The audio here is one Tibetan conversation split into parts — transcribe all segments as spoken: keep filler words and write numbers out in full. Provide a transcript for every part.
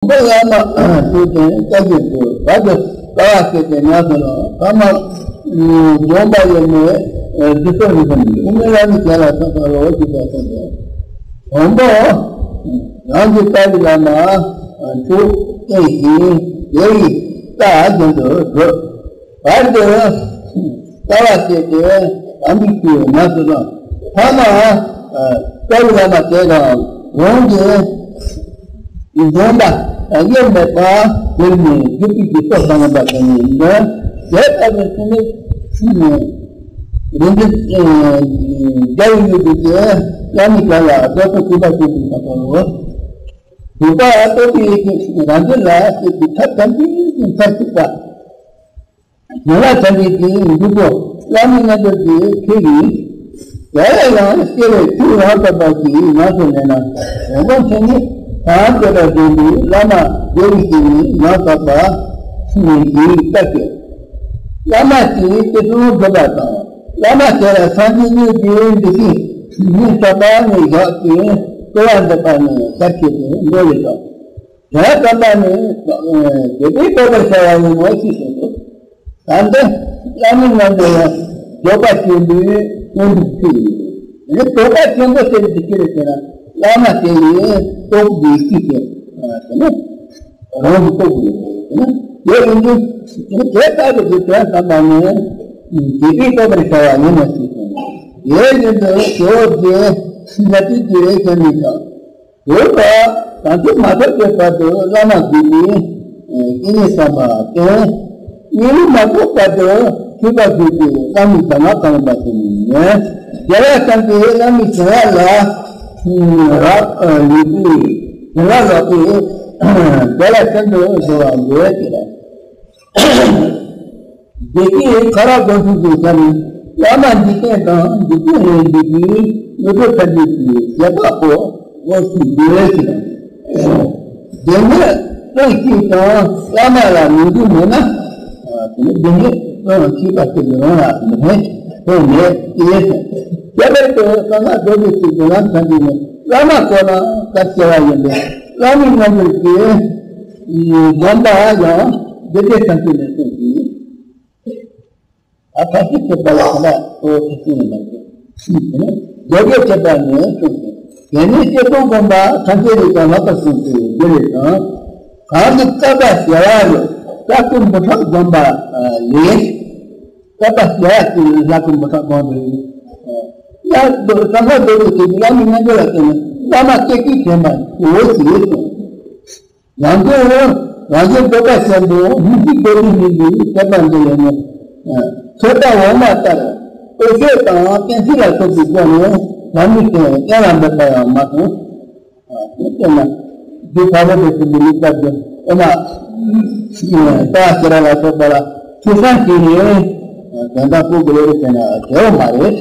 བུམ་པ་བླ་མ་ཐུགས་ཀྱི་བཀའ་བརྒྱུད་དུ་བར་དུ་དཀའ་བ་སྤྱད་དེ་ཉམས་སུ་བླང་། ཐ་མ་འཇོམས་པ་ཡི་མེ་འདི་ཚོ་ནི་དམ་ཉིད་དབུ་མའི་བླ་མའི་ཞལ་ལ་སོགས་པ་རོ་ཅིག་པ་སོགས་པ། བུམ་པ་རང་གི་རྩ་བའི་བླ་མ་ཐུགས་བསྟེན་ཞིང་དེ་ཡི་རྩ་རྒྱུན་དུ་བགྲོད། བར་དུ་དཀའ་བ་སྤྱད་དེ་དམ་པའི་ཆོས་ཉམས་སུ་བླང་། ཐ་མ་རྩ་བའི་བླ་མ་དེ་དང་རང་གི་འཇོམས་པ་དབྱེར་མེད་པ་དེར་ནི་བརྒྱུད་པའི་རྒྱུད་སོགས་དང་ལྡན་པ་དེ་ནི་འདོན། དེ་ལྟ་བུའི་ཚུལ་ནི་རིན་ཆེན་རྒྱལ་བའི་ཡུལ་དུ་སྐྱེ། བླ་མའི་བཀའ་ལ་རྡོ་ཐོག་གུས་པ་བྱེད་པའི་བསམ་པ་རོ། གུས་པ་རྟོགས་པའི་རང་རྒྱུད་ལ་སྐྱེས་པའི་ཐབས་དམ་པའི་མཐར་ཐུག་པ། ཡང་ལ་བྱ་བའི་དེའི་འཇུག་སྒོ་བླ་མའི་རྣལ་འབྱོར་གྱི་ཆོས་ཡིན། ཡང་ཡང་ཡང་སྐྱེ་བའི་ཚུལ་རང་རྟོགས་པ་ཞིག་ཉམས་སུ་ལེན་ན། རིན་པོ་ཆེ་ནི་གང་སྐྱེ་བ་བཞིན་དུ་བླ་མ་དགེ་བའི་བཤེས་གཉེན་ཡང་དག་པ་ཞིག་ཡིན་པའི་བཀའ་བཅད། བླ་མ་ཞིག་སྐྱེ་སོང་འགྲུབ་པ་དང་། བླ་མ་དེ་ལ་སངས་རྒྱས་དངོས་ཀྱི་འདུ་ཤེས་ཉིད་ཐོབ་པ་ནི་བཞག་ཅིང་སྐུར་བ་འདེབས་པ་ནི་གར་བྱེད་དུ་འགྲོ་ལེ་དང་། དོན་དམ་པ་ནི་དགེ་སྡིག་རྟོགས་པར་བྱ་བ་ཡིན་ནོ་ཞེས་གསུངས་སོ། ད་ལྟ་བླ་མའི་རྣམ་པ་ལ་རྫོགས་པ་ཆེན་པོའི་དངོས་གྲུབ་ཐོབ་ཡོད། རྫོགས་པ་ཆེན་པོ་ཟེར་དུས་ཅི་རེད་ཟེར་ན། བླ་མ་དེ་ཡི་རྟོགས་པའི་ཤེས་ཀྱི་དེ་ནི་རང་གི་རྟོགས་པའི་དེ་ནི་དེ་ཡིན་དུས་དེ་ལྟ་བུ་གི་དོན་དམ་པ་ནི་དགེ་སྡིག་རྟོགས་པར་བྱ་བ་ཡིན་ནོ་ཞེས་གསུངས། དེ་བཞིན་དུ་ཇོ་བོ་རྗེ་ལ་དུས་ཀྱི་རེ་ཞིག་ནས་ཀྱང་། འོན་ཀྱང་བྱང་ཆུབ་མ་ཐོབ་པའི་བར་དུ་བླ་མ་དགོས་པའི་བཤེས་གཉེན་བསམ་པ་བསྟེན། གཉེན་མ་ཐོབ་བར་དུ་ཆོས་པ་དགོས་པའི་བླ་མའི་གདམས་ངག་གང་ཡིན་པ་དེ་ནི་ཉན། རྒྱལ་བ་བྱམས་པའི་བླ་མའི་བྱིན་རླབས་ལ་རག་ལུས་པའི་བྱིན་རླབས་ལགས་པས་རྒྱལ་བ་ཤིན་ཏུ་གཟོ་བར་འདོད་ཅེས། བདེ་སྐྱིད་ཁ་རག་སྒོ་ཕྱུགས་ཀྱི་ས་ནས་བླ་མ་འཇིག་རྟེན་དང་འཇིག་རྟེན་ལས་འདས་པའི་དངོས་གྲུབ་ཐམས་ཅད་ཀྱི་བྱེད་པ་པོ་འོ་ཞིག་ཡོད་ཅིང་། སྡུག་བསྔལ་ཀུན་ཤེས་ཀྱང་བླ་མ་ལ་ངེས་འབྱུང་མེད་ན། དེ་ནི་སྡུག་བསྔལ་ཀུན་ཤེས་པ་ཞིག་རང་ལ་མེད་དོན་མེད་ཅེས་གསུངས། ཁྱད་པར་དུ་གསང་སྔགས་རྡོ་རྗེ་ཐེག་མདུན་ལམ་ཐམས་ཅད་ནི་བླ་མ་ཁོ་ན་སྐབས་སྐྱེ་བ་ཡིན་པས། བླ་མའི་རྣམ་འགྱུར་གྱི་སྡོམ་པ་ཡང་འདི་སྐད་ཐམས་ཅད་ནས་གསུངས་ཤིང་། ཨ་ཐ་ཤི་ཐེག་པ་ལ་ཁོ་ན་གཙོ་བོ་ཐེག་ཆེན་ཡིན་པར་བཤད། རྡོ་རྗེ་ཐེག་པ་ནས་གསུངས་ཤིང་། དེ་ནས་སྐྱེ་སོང་སྒོམ་པ་ཐམས་ཅད་ལས་ཀྱང་ལྷག་པར་གསུངས་ཏེ་འདི་ལས་ཀྱང་། གང་གིས་བསྐལ་པ་བྱེ་བ་རུ་བསྐལ་བཀོད་འབུམ་ཕྲག་བསྒོམས་པ་ལས། བསྐལ་པ་བྱེ་བ་ཅིག་ལྷག་པའི་འབུམ་ཕྲག་བསྒོམས་ཏེ། ཡང་སངས་རྒྱས་རྡོ་རྗེ་ཐེག་པའི་བླ་མའི་རྣལ་འབྱོར་ལ་བརྟེན་ནས་བླ་མ་སྐད་ཅིག་དྲན་པ་འོ་ཞེས་གསུངས། ཡང་སྒོས་རང་གཞན་རྟོགས་པ་ཆེན་པོ་སྙིང་རྗེ་རྡོ་རྗེ་སྙིང་པོའི་མཁས་པ་འདི་ལས་ནི། མཁས་པ་འོག་མ་ལྟར་འོད་གསལ་དང་གཏན་ཚིགས་ལ་སོགས་པའི་སྒོ་ནས་ལམ་མི་ཆུང་བའི་གཏན་ལ་འབེབས་པ་ཡང་མ་མཐོང་། དེ་ལྟར་ན་རྒྱུ་ཕ་རོལ་ཏུ་ཕྱིན་པའི་ལུགས་ལྟར་དུ་འོག་མ་ལྟ་བ་ཤེས་རབ་ལ་སོགས་པ་ལ་ཐོས་བསམ་བྱས་ནས་དོན་དག་སྤོ་དགོས་རེད་ཟེར་ན་དེའོ་མ་རེད།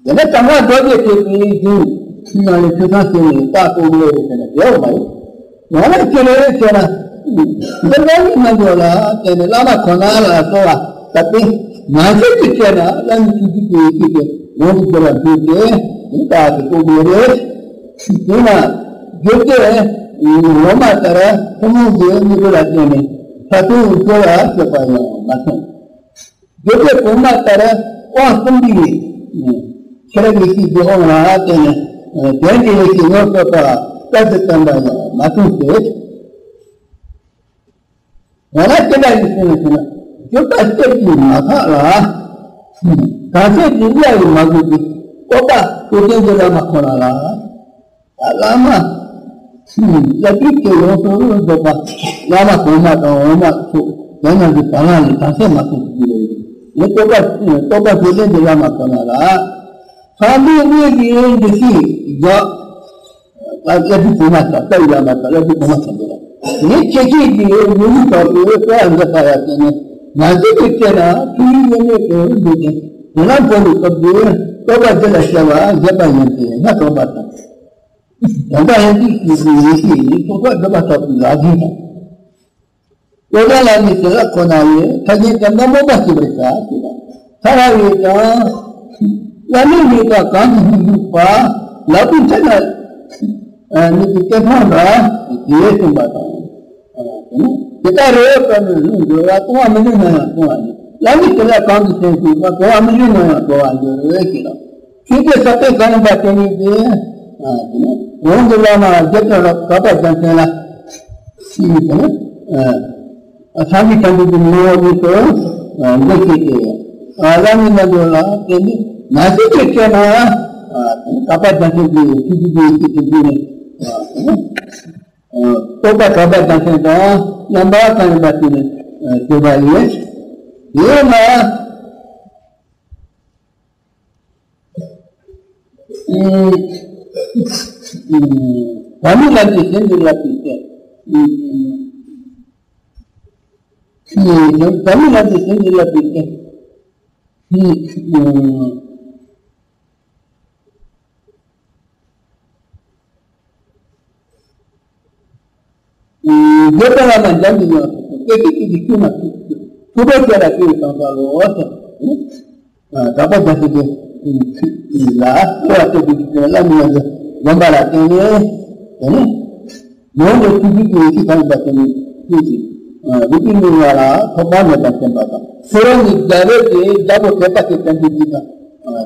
དེ་ནས་གསང་སྔགས་རྡོ་རྗེ་ཐེག་པའི་རྒྱུད་ཕྱི་ནང་ལས་ཆོས་ཚང་ཟེར་ནས་རྟགས་སྤོ་དགོས་རེད་ཟེར་ན་དེའོ་མ་རེད། ཡང་ན་ཅི་རེད་ཟེར་ན། འདི་བླ་མའི་རྣལ་འབྱོར་ལ་བརྟེན་ནས་བླ་མ་ཁོ་ན་ལ་གསོལ་བ་བཏབ་སྟེ། ང་ཚོས་ཀྱི་བྱས་ན་བླ་མའི་ཐུགས་རྗེ་ཆེ་ཡི་ཆེད་དུ་ལོངས་སུ་སྤྱོད་པར་འདོད་དེ། དེ་ལྟར་དུ་སྤོ་དགོས་རེད། དེས་ན་རྒྱུ་དེ་ངོ་མ་ལྟར་ཐུན་མོང་གི་དངོས་གྲུབ་ལ་བརྟེན་ནས་ཕ་ཚུལ་འཚོལ་བར་སྤྱོད་པ་ཡང་མ་མཐོང་། རྒྱུ་དེ་གོང་མ་ལྟར་དབང་གསུམ་པའི་ཤེས་རབ་ཡེ་ཤེས་ཀྱི་དབང་ལ་བརྟེན་ནས་དོན་གྱི་ཡེ་ཤེས་ངོ་སྤྲོད་པ་སྐབས་སུ་བསྟན་པ་ཡང་མ་མཐོང་ཟེར། ང་ལ་ཅི་འདྲ་ཡིན་ཟེར་ན། རྒྱུ་དང་སྤྱོད་ཀྱི་མ་ཐག་ལ། གང་ཟག་གི་གཉའ་ཡིས་མ་གོས་པའི་སྤོབས་པ་ཆོས་ཅན་གྱི་བླ་མ་ཁོ་ན་ལ། བླ་མ། བླ་སྤྲུལ་གྱི་ཡོངས་སུ་རྫོགས་པ། བླ་མ་གོང་མ་དང་འོག་མ་སོགས་དེ་རྣམས་ཀྱི་བར་ལ་ནི་གང་ཟག་མ་གོས་པའི་རྒྱུ་ལས། ངས་སྤོབས་པ་སྤོབས་པ་ཆོས་ཅན་གྱི་བླ་མ་ཁོ་ན་ལ། ཕ་མའི་དངོས་ཀྱི་འདུ་ཤེས་བཞག་བླ་སྤྲུལ་གོང་མ་དང་རྩ་བའི་བླ་མ་དང་བླ་སྤྲུལ་གོང་མ་ཆེན་པོ་ལ། ངས་ཁྱེད་ཅག་གི་ངོ་བོའི་བདག་པོའི་བཀའ་འདི་ལྟར་བརྟེན་ནས་ང་ཚོ་གི་སྐྱེ་ན་ཐུགས་ཡིད་གཉིས་མེད་དུ་འདུག་ཅིང་དེ་ལ་འཕོ་བའི་སྐབས་སུ་རྟོགས་པ་འདི་ལ་སྐྱེ་བ་བཞེད་པ་ཡིན་ཏེ་སྔར་དྲངས་པ་དང་། དོན་དག་ཡང་ཅིག་ཤེས་པའི་ཡེ་ཤེས་ནི་རྟོགས་པ་སྒྲུབ་པ་ཐོབ་པའི་ལག་ལེན་དང་། ཀུན་དགའ་བླ་མའི་བྱིན་རླབས་ཁོ་ན་ལས་ཐར་རྒྱན་བཀའ་འདི་སྨོན་པ་སྐྱེ་བར་བྱ་ཞེས་དང་། ཐར་བའི་ཀྱང་བླ་མའི་ལས་ཀ་གང་གིས་ཤིན་ཏུ་བ་ལ་ཀུན་ཁྲ་ན། ཨ་ནི་གི་སྐད་ཐོག་ལ་དེ་གསུངས་པ་དང་། ཨ་དེ་ནི་དེ་ལྟར་རེ་བ་བསྐལ་པའི་ལྷུན་གྲུབ་པ། གཏོང་བ་མི་འགྱུར་ནམ་ཡང་གཏོང་བ་ཡིན། བླ་མའི་བྱིན་རླབས་གང་གིས་བྱིན་ཞིག་པ། གཏོང་བ་མི་འགྱུར་ནམ་ཡང་གྲོལ་བར་འགྱུར་ཞེས་དང་། ཆོས་ཀྱི་ས་སྟེང་ག་ནས་འབབ་དེ་ནི་དེ། ཨ་དེ་ནི་རང་གི་བླ་མ་རྗེ་བཙུན་གྲགས་པ་རྒྱལ་མཚན་ལ། ཞེས་དང་། ཨ། སངས་རྒྱས་བཅོམ་ལྡན་འདས་ཀྱི་ངོ་བོ་ཉིད་དུ་འགོད་བྱས་ཏེ། ཨ་བླ་མའི་རྣལ་འབྱོར་ལ་བརྟེན་ནས་ནང་བཞིན་གྱི་སྤྱོད་ན། ཨ་གྲགས་པ་རྒྱལ་མཚན་གྱི་ཐུགས་རྗེ་གི་ཚུལ་དུ་བསྒྱུར་ནས། ཨ་རྟོགས་པ་གྲགས་པ་རྒྱལ་མཚན་དང་རྣམ་པ་གང་ཡིན་པ་དེ་ནི་བརྗོད་པ་ཡིན། དེས་ན། བུད་མེད་ལམ་གྱི་ཞིང་དུ་བསླབ་པའི་ཚེ། བུད་མེད་ལམ་གྱི་ཞིང་དུ་བསླབ་པའི་ཚེ། རྗེ་བཙུན་བླ་མ་འཇམ་པའི་དབྱངས་སུ་སྐད་ཅིག་གཅིག་གིས་ཤུགས་མ་ཐུབ་ཐུབ་པའི་ཆོས་ལ་སྤྱོད་པའི་གང་ཟག་ལོ་ཟེར། གྲགས་པ་རྒྱལ་མཚན་གྱི་ལ་སྤྲོ་བ་སྤྲོ་བའི་ཚུལ་བླ་མའི་ཡང་དུ་འཛོམས་པ་ལ་བརྟེན་ནས། དེ་ནས་མྱུར་དུ་ཐུགས་རྗེ་ཀྱི་ཡེ་ཤེས་གང་ཡིན་པ་དེ་ནི་ཐུགས་ཀྱི་རིག་པའི་མིག་ལ་ཐོགས་པ་མེད་པར་མཁྱེན་པ་དང་། ཚེ་རབས་ནས་རྒྱལ་བའི་དེ་རྒྱལ་པོ་དད་པ་དེ་བསྟན་པའི་གཞི་དང་།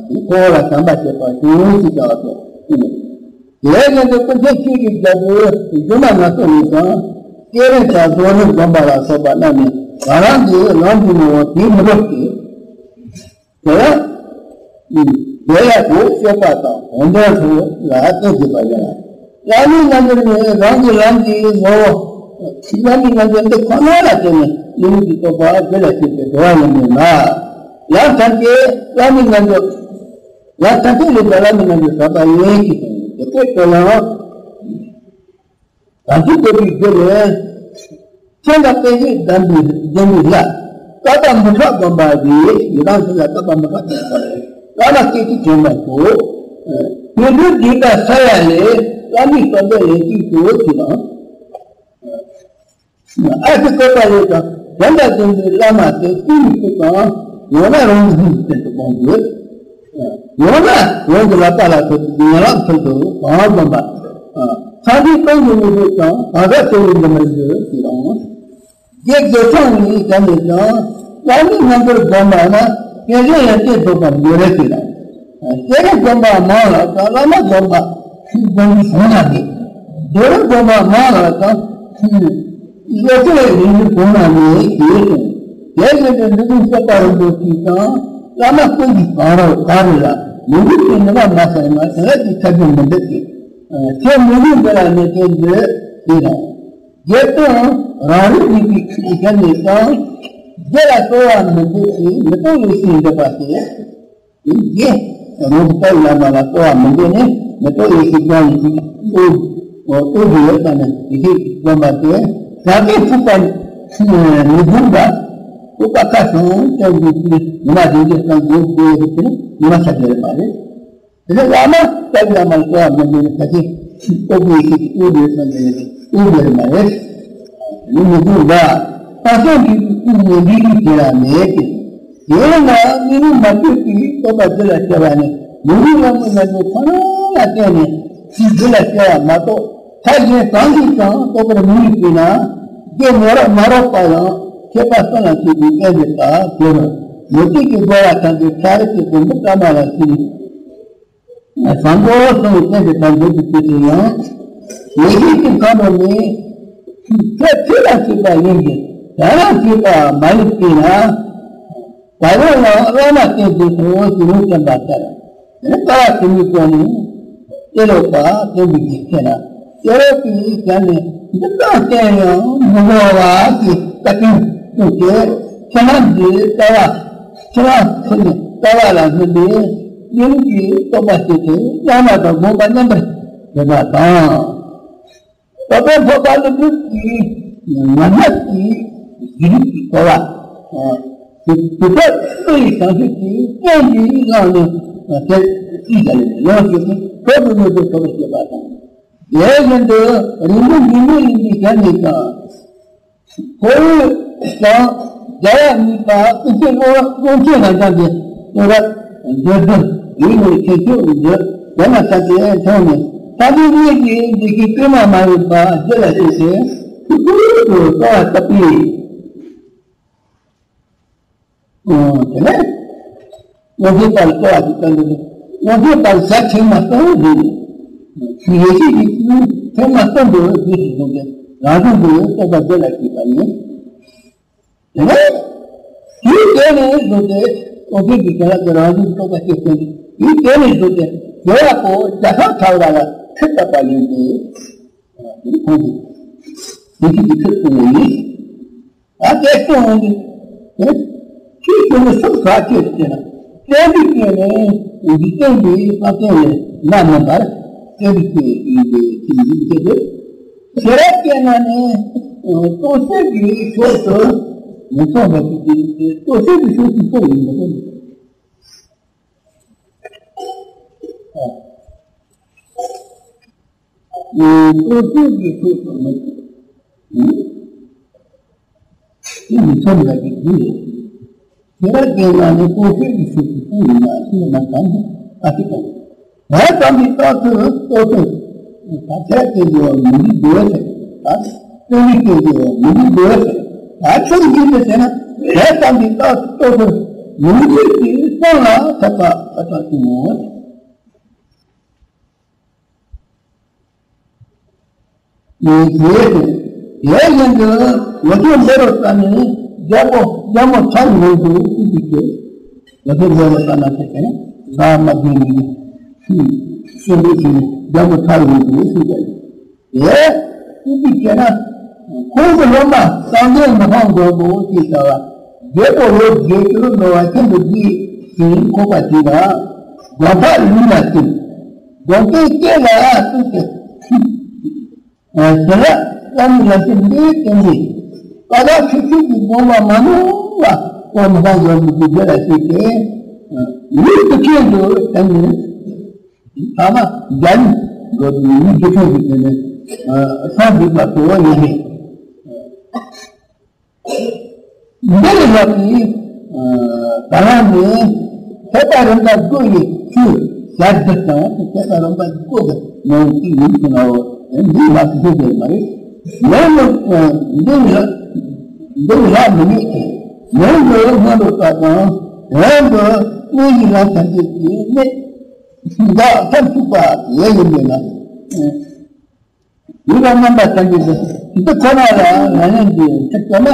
དེ་འཁོར་བ་ལ་བྱམས་པ་བྱེད་པ་བྱུང་ཞེས་བྱ་བ་སོགས། དེ་ལས་ཀྱང་དེ་ཀུན་མཁྱེན་ཆོས་ཀྱི་རྒྱལ་པོའི་སྒྱུ་མ་ལ་སོགས་ནས་ཀྱང་། སྐྱེས་རབས་དང་གཟུགས་རབས་སྡོམ་པ་ལ་སོགས་པ་རྣམས་ནི་ང་རང་གི་ལམ་གྱི་ངོ་བོ་དེའི་མི་འགྲུབ་སྟེ། དེ་ཡང་། དེ་ཡང་གོ་སྤྱོད་པ་དང་དོན་ལྡན་ཚོ་ལ་བརྟེན་དགོས་པ་ཡིན་ལ། བླ་མའི་རྣལ་འབྱོར་ནི་རང་གི་ལམ་གྱི་ངོ་བོ། བླ་མའི་རྣལ་འབྱོར་འདི་ཁོ་ན་ལ་བརྟེན་ནས་ལུས་ཀྱི་རྟོགས་པ་རྒྱུད་ལ་སྐྱེས་པའི་འགྲོ་བ་ཡིན་མོད་ལ། ལམ་ཐམས་ཅད་བླ་མའི་རྣལ་འབྱོར། ལམ་ཐམས་ཅད་ལས་ཀྱང་བླ་མའི་རྣལ་འབྱོར་གྲགས་པ་ཡིན་ཞེས་དེ་སྐད་དུ་ཡང་། གང་ཞིག་བསྟོད་པའི་རྒྱུ་ལས། མཚན་དང་དཔེ་བྱད་ལྡན་པའི་ལྡན་པའི་ལྷ། བསྐལ་པ་མི་ཁྲག་བསྒོམ་པ་རེད། ཡི་དམ་ཚུལ་ལ་བསྐལ་པ་མི་ཁྲག་བསྒོམ་པ་རེད། བླ་མ་སྐད་ཅིག་དྲན་པར་ཞུ། དེ་འདྲའི་བདེན་པ་ས་ཡ་ལས། བླ་མའི་བསྟོད་པའི་ལན་གཅིག་ཞུ་ཞེས་དང་། ཨ་ཏི་བསྟོད་པ་ལས་ཀྱང་དོན་དང་ལྡན་པའི་བླ་མ་དེ་ཀུན་ནས་ཀུན་དང་། ཡང་ན་རང་གི་སྙིང་གི་སྟེང་དུ་སྤོང་དགོས། ཡང་ན་རང་གི་ལག་པ་ལ་ཐོབ་པའི་ཡན་ལག་མཐིལ་དུ་གང་བསྒོམ་པ། ཚངས་པའི་སྟེང་དུ་མི་འགྲོ་ཀྱང་གང་ཟག་ཆེ་བའི་འདི་མི་འགྱུར་ཞེས་དང་། རྗེ་རྒོད་ཚང་ནས་བྱས་ནས་ཀྱང་བླ་མའི་རྣལ་འབྱོར་བསྒོམ་པ་ན་སྐད་ཅིག་ཡང་སྐད་སྒྲོག་པ་མི་རེད་ཞེས་དང་། སྐད་རིགས་བསྒོམ་པ་མང་ལ་ཀྱང་བླ་མ་བསྒོམ་པ་ཞིག་བསྒོམ་པའི་གོང་ན་མེད། རྡོ་རིང་བསྒོམ་པ་མང་ལ་ཀྱང་བློ་ཆོས་རིང་པོའི་གོང་ན་མེད་ཅེས་གསུངས། དེ་བཞིན་དུ་འབྲི་གུང་སྤྱོད་པ་རིན་པོ་ཆེས་ཀྱང་བླ་མ་ཀུན་གྱི་གང་རུང་གང་རུང་ལ་མི་འགྲིག་པའི་ནུས་པ་མ་ཚང་ན་དེང་རབས་ཀྱི་ཐབས་ཀྱིས་མི་འགྲིག་ཅིང་། ཚེ་མི་ལུས་འདི་ལ་ནི་དེ་འདོད་ཅེས་དང་། རྗེ་བཙུན་རང་རིག་རིག་པའི་ཁྲིད་ཀྱི་ཞལ་ནས་ཀྱང་། རྒྱུད་ལ་སྐྱེ་བ་མི་འདོད་ཅིང་མི་རྟོག་ཡེ་ཤེས་འདོད་པ་སྟེ། དེ་རྗེ་རིན་པོ་ཆེ་བླ་མ་ལ་སྐྱེ་བ་མི་འདོད་ནས་མི་རྟོག་ཡེ་ཤེས་ཀྱང་ཡིན་ཅིང་ལྟོས་ལྟོས་ཀྱི་ཡོད་པ་ནི་ཡེ་ཤེས་ཀྱི་བསྒོམ་པ་སྟེ། རང་གི་ཐུག་པ་མི་འཛིན་པ། ཐུག་པ་ཁ་བྱང་སྟོན་དགོས་ཀྱི་ཉི་མ་བདུན་གྱི་སང་དགོས་དགོས་ཀྱི་ཉི་མ་ཆ་རྒྱུ་རེད་མ་རེད། དེ་ནས་བླ་མ་ལྟ་བུ་ལ་མ་གསོལ་བ་མི་འདུག་ན་ད་ཅི་ལྟོ་གོས་ཤིག་དབུལ་བའི་ས་ནས་དབུལ་བའི་མ་རེད། དེ་ནི་མི་འདུག་ལ། ད་སོང་གི་དབུལ་ནས་འདི་རིགས་དེ་ལ་མེད་ཅེས། དེ་ལ་མི་ནི་མ་བཅོས་ཀྱི་རྟོགས་པ་རྒྱུད་ལ་སྐྱེ་བ་ནི་མི་རིགས་ལ་མི་ལ་མི་ཁོ་ན་ལ་བརྟེན་ནས་ཕྱིས་རྒྱུད་ལ་སྐྱེ་བ་མ་གཏོགས་ཐ་སྙད་གང་གིས་ཀྱང་རྟོགས་པར་མི་ནུས་པས་ན། རྒྱུ་མེ་རག་མ་རག་པ་ཡང་ཁྱད་པར་གསུམ་ལ་མཆིས་པའི་དཔེ་འདི་ལྟར་དེ་རུ་མུ་སྟེགས་ཀྱི་རྒོལ་བ་ཐམས་ཅད་ཕྱག་རིས་ཀྱི་དགོན་པ་བཀའ་མ་ལ་ཞུགས། བཟང་པོ་གསུམ་གྱི་རྟེན་དུ་བདག་འཛིན་དུ་བྱེད་དུ་ཡང་། ཡེ་ཤེས་ཀྱི་ཁམས་རུ་ནི། ཚེ་ཕྱི་ལ་སྐྱེས་པ་ཡིན་གྱི་དོན་ལ་སྐྱེས་པ་མ་ཡིན་པས་ན། བ་ཡོང་ལ་བླ་མ་བསྟེན་དུ་སོང་ཞེས་ལུང་བསྟན་པ་ལྟར། དེ་ནས་ཀ་བ་དེ་ཉིད་ཀྱང་ནི། ཏེ་ལོ་པ་སྟོན་པའི་རྒྱུ་མཚན་ལ། ཏེ་ལོ་པའི་ཞལ་ནས་འདི་དག་བསྟན་ཡང་མི་གོ་བ་ཞེས་བཀའ་དྲིན་གསུངས་ཏེ། ཚད་མ་འདི་ལྟ་བ། ཚད་མ་ཁོ་ནི་ལྟ་བ་ལ་སྨིན་པའི་གནས་ལུགས་ཀྱི་རྟོགས་པ་སྐྱེས་ཏེ་བླ་མ་དང་དགོངས་པ་མཉམ་པར་བྱེད་པ་དང་། རྟོགས་པའི་འཕགས་པ་ཀླུ་སྒྲུབ་ཀྱི་ངག་སྔགས་ཀྱི་གཞི་རིག་གི་རྟོགས་པ། དེ་དེ་དག་ཀླུ་ཡི་བྱང་ཆུབ་ཀྱི་སེམས་ཀྱིས་བླངས་ནས་དེར་ཅི་བྱ་ལས་ཡོངས་སུ་ཐོབ་ཏུ་མེད་པའི་ཐོབ་པར་བྱེད་པ་དང་། དེ་བཞིན་དུ་རིང་པོ་འཇིགས་མེད་ཡིན་པའི་ཞལ་ནས་ཀྱང་། ཁོ་བོས་ཀྱང་རྒྱལ་བ་གཉིས་པ་ཀུན་མཁྱེན་ཀློང་ཀློང་ཆེན་རབ་འབྱམས་ཀྱི་གསུང་རབ་འདི་དག་ཡིད་ལ་ཁྱེད་ཚོས་འདི་དེ་མ་ཐག་ཏུ་མཐོང་ནས་ ལྷ་མིན་གཉིས་ཀྱི་འདི་ཀྱི་སྐྱེས་མ་མ་ཡིན་པ་རྒྱུད་ལ་སྐྱེས་ཏེ་ཐུགས་ཀུན་ཏུ་གསོལ་བ་བཏབ་པས། དེ་ནས་མངོན་མཐོའི་བར་གསོལ་བ་ཞིག་བཏབ་འདུག་མངོན་མཐོའི་བར་ཞལ་ཕྱེ་མ་སྟོན་འདུག་ཡེ་ཤེས་ཀྱི་ཚུལ་ཕྱེ་མ་སྟོན་འདུག་རྗེས་སུ་བཟུང་སྟེ་རང་བྱུང་གི་སྟོན་པ་རྒྱུད་ལ་སྐྱེས་པ་ཡིན། དེ་ནས་དེའི་དེ་ནས་བཟུང་སྟེ་ཨོ་རྒྱན་གྱི་བྱིན་རླབས་ཀྱི་རང་བཞིན་རྟོགས་པ་སྐྱེས་ཏེ། དེའི་དེ་ནས་བཟུང་སྟེ་དེ་ལ་གོ་རྒྱ་ཚང་ཚ་བ་ལ་ཁྲིད་བཏབ་པ་ཡིན་ཏེ། དེ་ཁོང་གིས་དེ་ཁྲིད་ཀྱི་ཁྲིད་གསུངས་པ་ཡིན། ད་དེ་གསུངས་འོང་གི་དེ་ཁྲིད་གསུངས་ནས་སུ་ག་སྐྱེས་ཟེར་ན། བསྟན་པའི་སྐྱེས་ནས་འཇིག་རྟེན་གྱི་བསམ་གཏན་ལས་མ་ནམ་པར་བསྟན་པའི་སྐྱེས་ཡིན་པའི་ཁྲིད་ཡིན་ཏེ། དེ་ར་སྐྱེས་ན་ནི་སྟོང་གསལ་གྱི་ཕྱོགས་སུ་མི་མཚུངས་པ་ཞིག་སྟེ། སྟོང་གསལ་གྱི་ཕྱོགས་སུ་སུ་ཡིན་པ་དེ། སྟོང་གསལ་གྱི་ཕྱོགས་སུ་མི་མཚུངས། དེ་མི་མཚུངས་པ་ཞིག་སྟེ། དེ་ར་སྐྱེས་ན་ནི་སྟོང་གསལ་གྱི་ཕྱོགས་སུ་སུ་ཡིན་ན་ཤེས་མ་ཐུབ་ཨ་ཤེས་དང་། དེ་ཙམ་གྱིས་རྟག་ཏུ་རྟོགས་ཚུལ། ད་ཚད་ཀྱི་འགྱུར་བ་མི་འཇིག་དགོས་ཟེར། ད་ཚད་ཀྱི་འགྱུར་བ་མི་འཇིག་དགོས་ཟེར། ད་ཚད་འཇིག་དགོས་ཟེར་ན། དེ་ཙམ་གྱིས་རྟག་ཏུ་རྟོགས་ཚུལ་མི་འཇིག་གི་སོང་ལ་ཐད་པ་ཐད་པ་ཀུན་མོ། ཡིན་ཟེར་ཏེ། དེ་བཞིན་དུ་ལོ་ཆུང་འདི་རུ་ས་ནས་རྒྱལ་པོ་རྒྱལ་མོ་ཁྲ་ཡི་ངོས་སུ་ཐུགས་རྗེ་ཆེ། ལོ་ཆུང་འདི་རུ་ས་ན་ཟེར་ཏེ་ན་ཟ་མ་དགོས་ནས་ཤི་ཤི་འདུག་ཟེར་ནས་རྒྱལ་མོ་ཁྲ་ཡི་ངོས་སུ་ཐུགས་རྗེ་ཆེ། དེ་ཐུགས་རྗེ་ཆེ་ན་ཁོང་གི་སློབ་མ་སངས་རྒྱས་མི་ཕམ་མགོན་པོ་ཞེས་བྱ་བ་རྒྱལ་པོ་ལོ་བརྒྱད་ཅུར་འགྲོ་བ་ཁྱིམ་དུ་བསྡུས་ཤིང་འཁོར་བ་ཞིག་ལ་དགོངས་པ་ལུས་ལ་བསྟིམ། དགོངས་པའི་སྐད་ལ་བསྟུན་ཏེ། བྱིན་རླབས་བླ་མའི་ལམ་སྟོན་འདི་བསྟན་ཏེ། ཀ་དག་ཆོས་སྤྱོད་ཀྱི་དགོངས་པ་མ་ནོར་བ་སྐོར་མི་ཁང་འཇོག་མི་གི་རྒྱུད་ལ་སྐྱེས་ཏེ། ལུས་དུ་ཁྱེད་དུ་བསྟན་ནས། ཐ་མ་རྒྱ་ཡིག་འགོ་དུ་ལུས་དུ་ཁྱེད་དུ་བསྟན་ནས་སངས་རྒྱས་པ་གོ་བ་ཡོད་མེད། འདིར་ལྷག་པའི་ད་ལ་ནི་ཐེག་པ་རིམ་པ་དགུ་ཡི་ཚུལ་ཞལ་བསྡུ་དང་། ཐེག་པ་རིམ་པ་དགུ་གི་ནང་གི་ཡིན་ཟེར་ནའོ། འདི་མ་ཟེར་ཟེར་མ་རེད། མིང་དུ་འདིར་ལ་འདིར་ལྷག་མི་ནུས་ཏེ། མིང་དུ་སྔོན་དུ་བཏགས་དང་། དོན་དུ་དངོས་ཀྱི་ལམ་ཐམས་ཅད་ཀྱི་གནད་འགག་ཐབས་ཚུགས་པ་དེ་ཡིན་པས་ན། ཡུལ་ལ་རྣམ་པར་བྱང་གི་འདི་ཁོ་ན་ལ་ང་ཡང་འདི་ཁྲིད་ཀྱང་ན།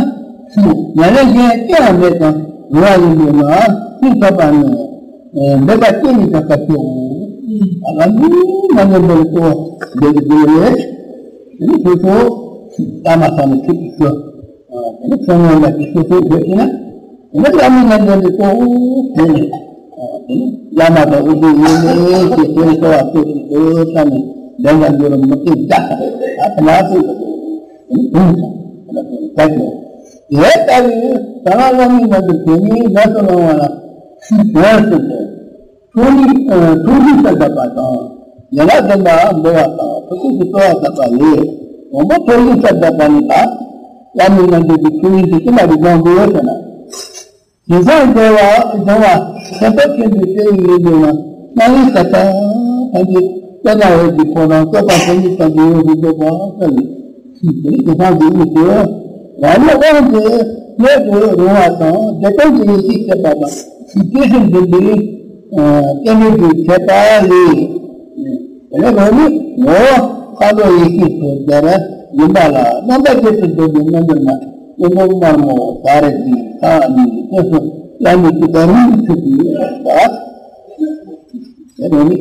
ང་ཡང་གཞན་སྐྱེ་བ་མེད་ཀྱང་རུང་བ་ཡིན་པས་ན་ཤིང་ཐོབ་པ་ནི་འདོད་པ་སྐྱེ་ནས་ཀྱང་སྐབས་ཤོག་ཨ་ལ་ནི་ང་ནི་འདི་ལ་གཙོ་བོ་འདོད་ཀྱི་འདུག་ལས། དེ་ནི་སོ་སོ་བླ་མ་ས་ནས་ཁྲིད་ཀྱི་ཤོག་དེ་ནི་ཚོང་ངོ་ལ་ཀྱི་སོ་སོའི་དགོས་ཤེ་ན། དེ་ནི་བླ་མའི་ལམ་སྟོན་དེ་གཙོ་བོ་དེ་ནི། བླ་མ་དང་དབུ་མའི་ཡོན་ཏན་ཞེས་དོན་གསོལ་བ་བཏབ་ཀྱི་འདུག་བསམ་ནས་ལན་ལ་འགྱུར་མི་སྐྱེ་བདག་དང་ད་ཐ་མ་ཚོས་ཀྱི་འདུག་དེ་ནི་དུང་དང་ད་ཀྱང་དེ་ལྟ་བུའི་ད་ང་བླ་མའི་ལམ་དུ་དེ་ཉིད་ལ་སོ་ལོང་བ་ལ་ཤིན་ཏུ་ཡོན་སུ་དེ། ཐུགས་རྗེ་ཐུགས་རྗེ་ཆེ་བསྟོད་པ་དང་། ཡན་ལག་བདུན་པ་འབུལ་བ་དང་ཐུགས་རྗེ་ཆེ་གསོལ་བ་བཏབ་པ་ལས། དང་པོ་ཐུགས་རྗེ་ཆེ་བསྟོད་པ་ནི་ད། བླ་མའི་ལམ་སྟོན་གྱི་ཐུགས་རྗེ་ཆེ་ཅི་མ་རིག་སྦྱོང་དགོས་ཟེར་ན། དེང་སང་འབྲེལ་བ་སྦྱོང་བ་ཁྱད་པར་ཅན་དུ་བྱེད་ཡིན་པས་ན། སྣང་བའི་ས་ཆ་ཐམས་ཅད་སྤྱན་ནང་འོད་ཀྱི་ཕོ་བྲང་བཀོད་པ་ཐམས་ཅད་ཀྱང་འབྲེལ་ཡོད་དུ་འཇོག་པ་ལྟ་བུའི། དེ་ནི་དེང་སང་འདི་ནི་དེ། རང་ལུགས་དབང་དུ་མེད་དུ་རུང་བ་དང་། བདེ་སྟོང་གི་ཡེ་ཤེས་ཁྱད་པར་དང་། དེ་བཞིན་འདུན་པའི་སྐྱེ་གནས་ཀྱི་ཁྱད་པར་ལས། དེ་ནས་རང་ནི་ངོ་བོ་ཁ་དོག་ཡེ་ཤེས་སུ་སྦྱར་ཡིན་པ་ལ། རྣམ་པ་བརྒྱད་དུ་འདོད་པའི་རྣམ་པར་སྨིན་པ་དམར་མོ་དར་གྱི་ཁ་གཉིས་ཀྱི་སྟེང་སུ་བླ་མའི་སྐུ་དང་རིང་ཐུག་པའི་བར། དེ་ནས་ནི།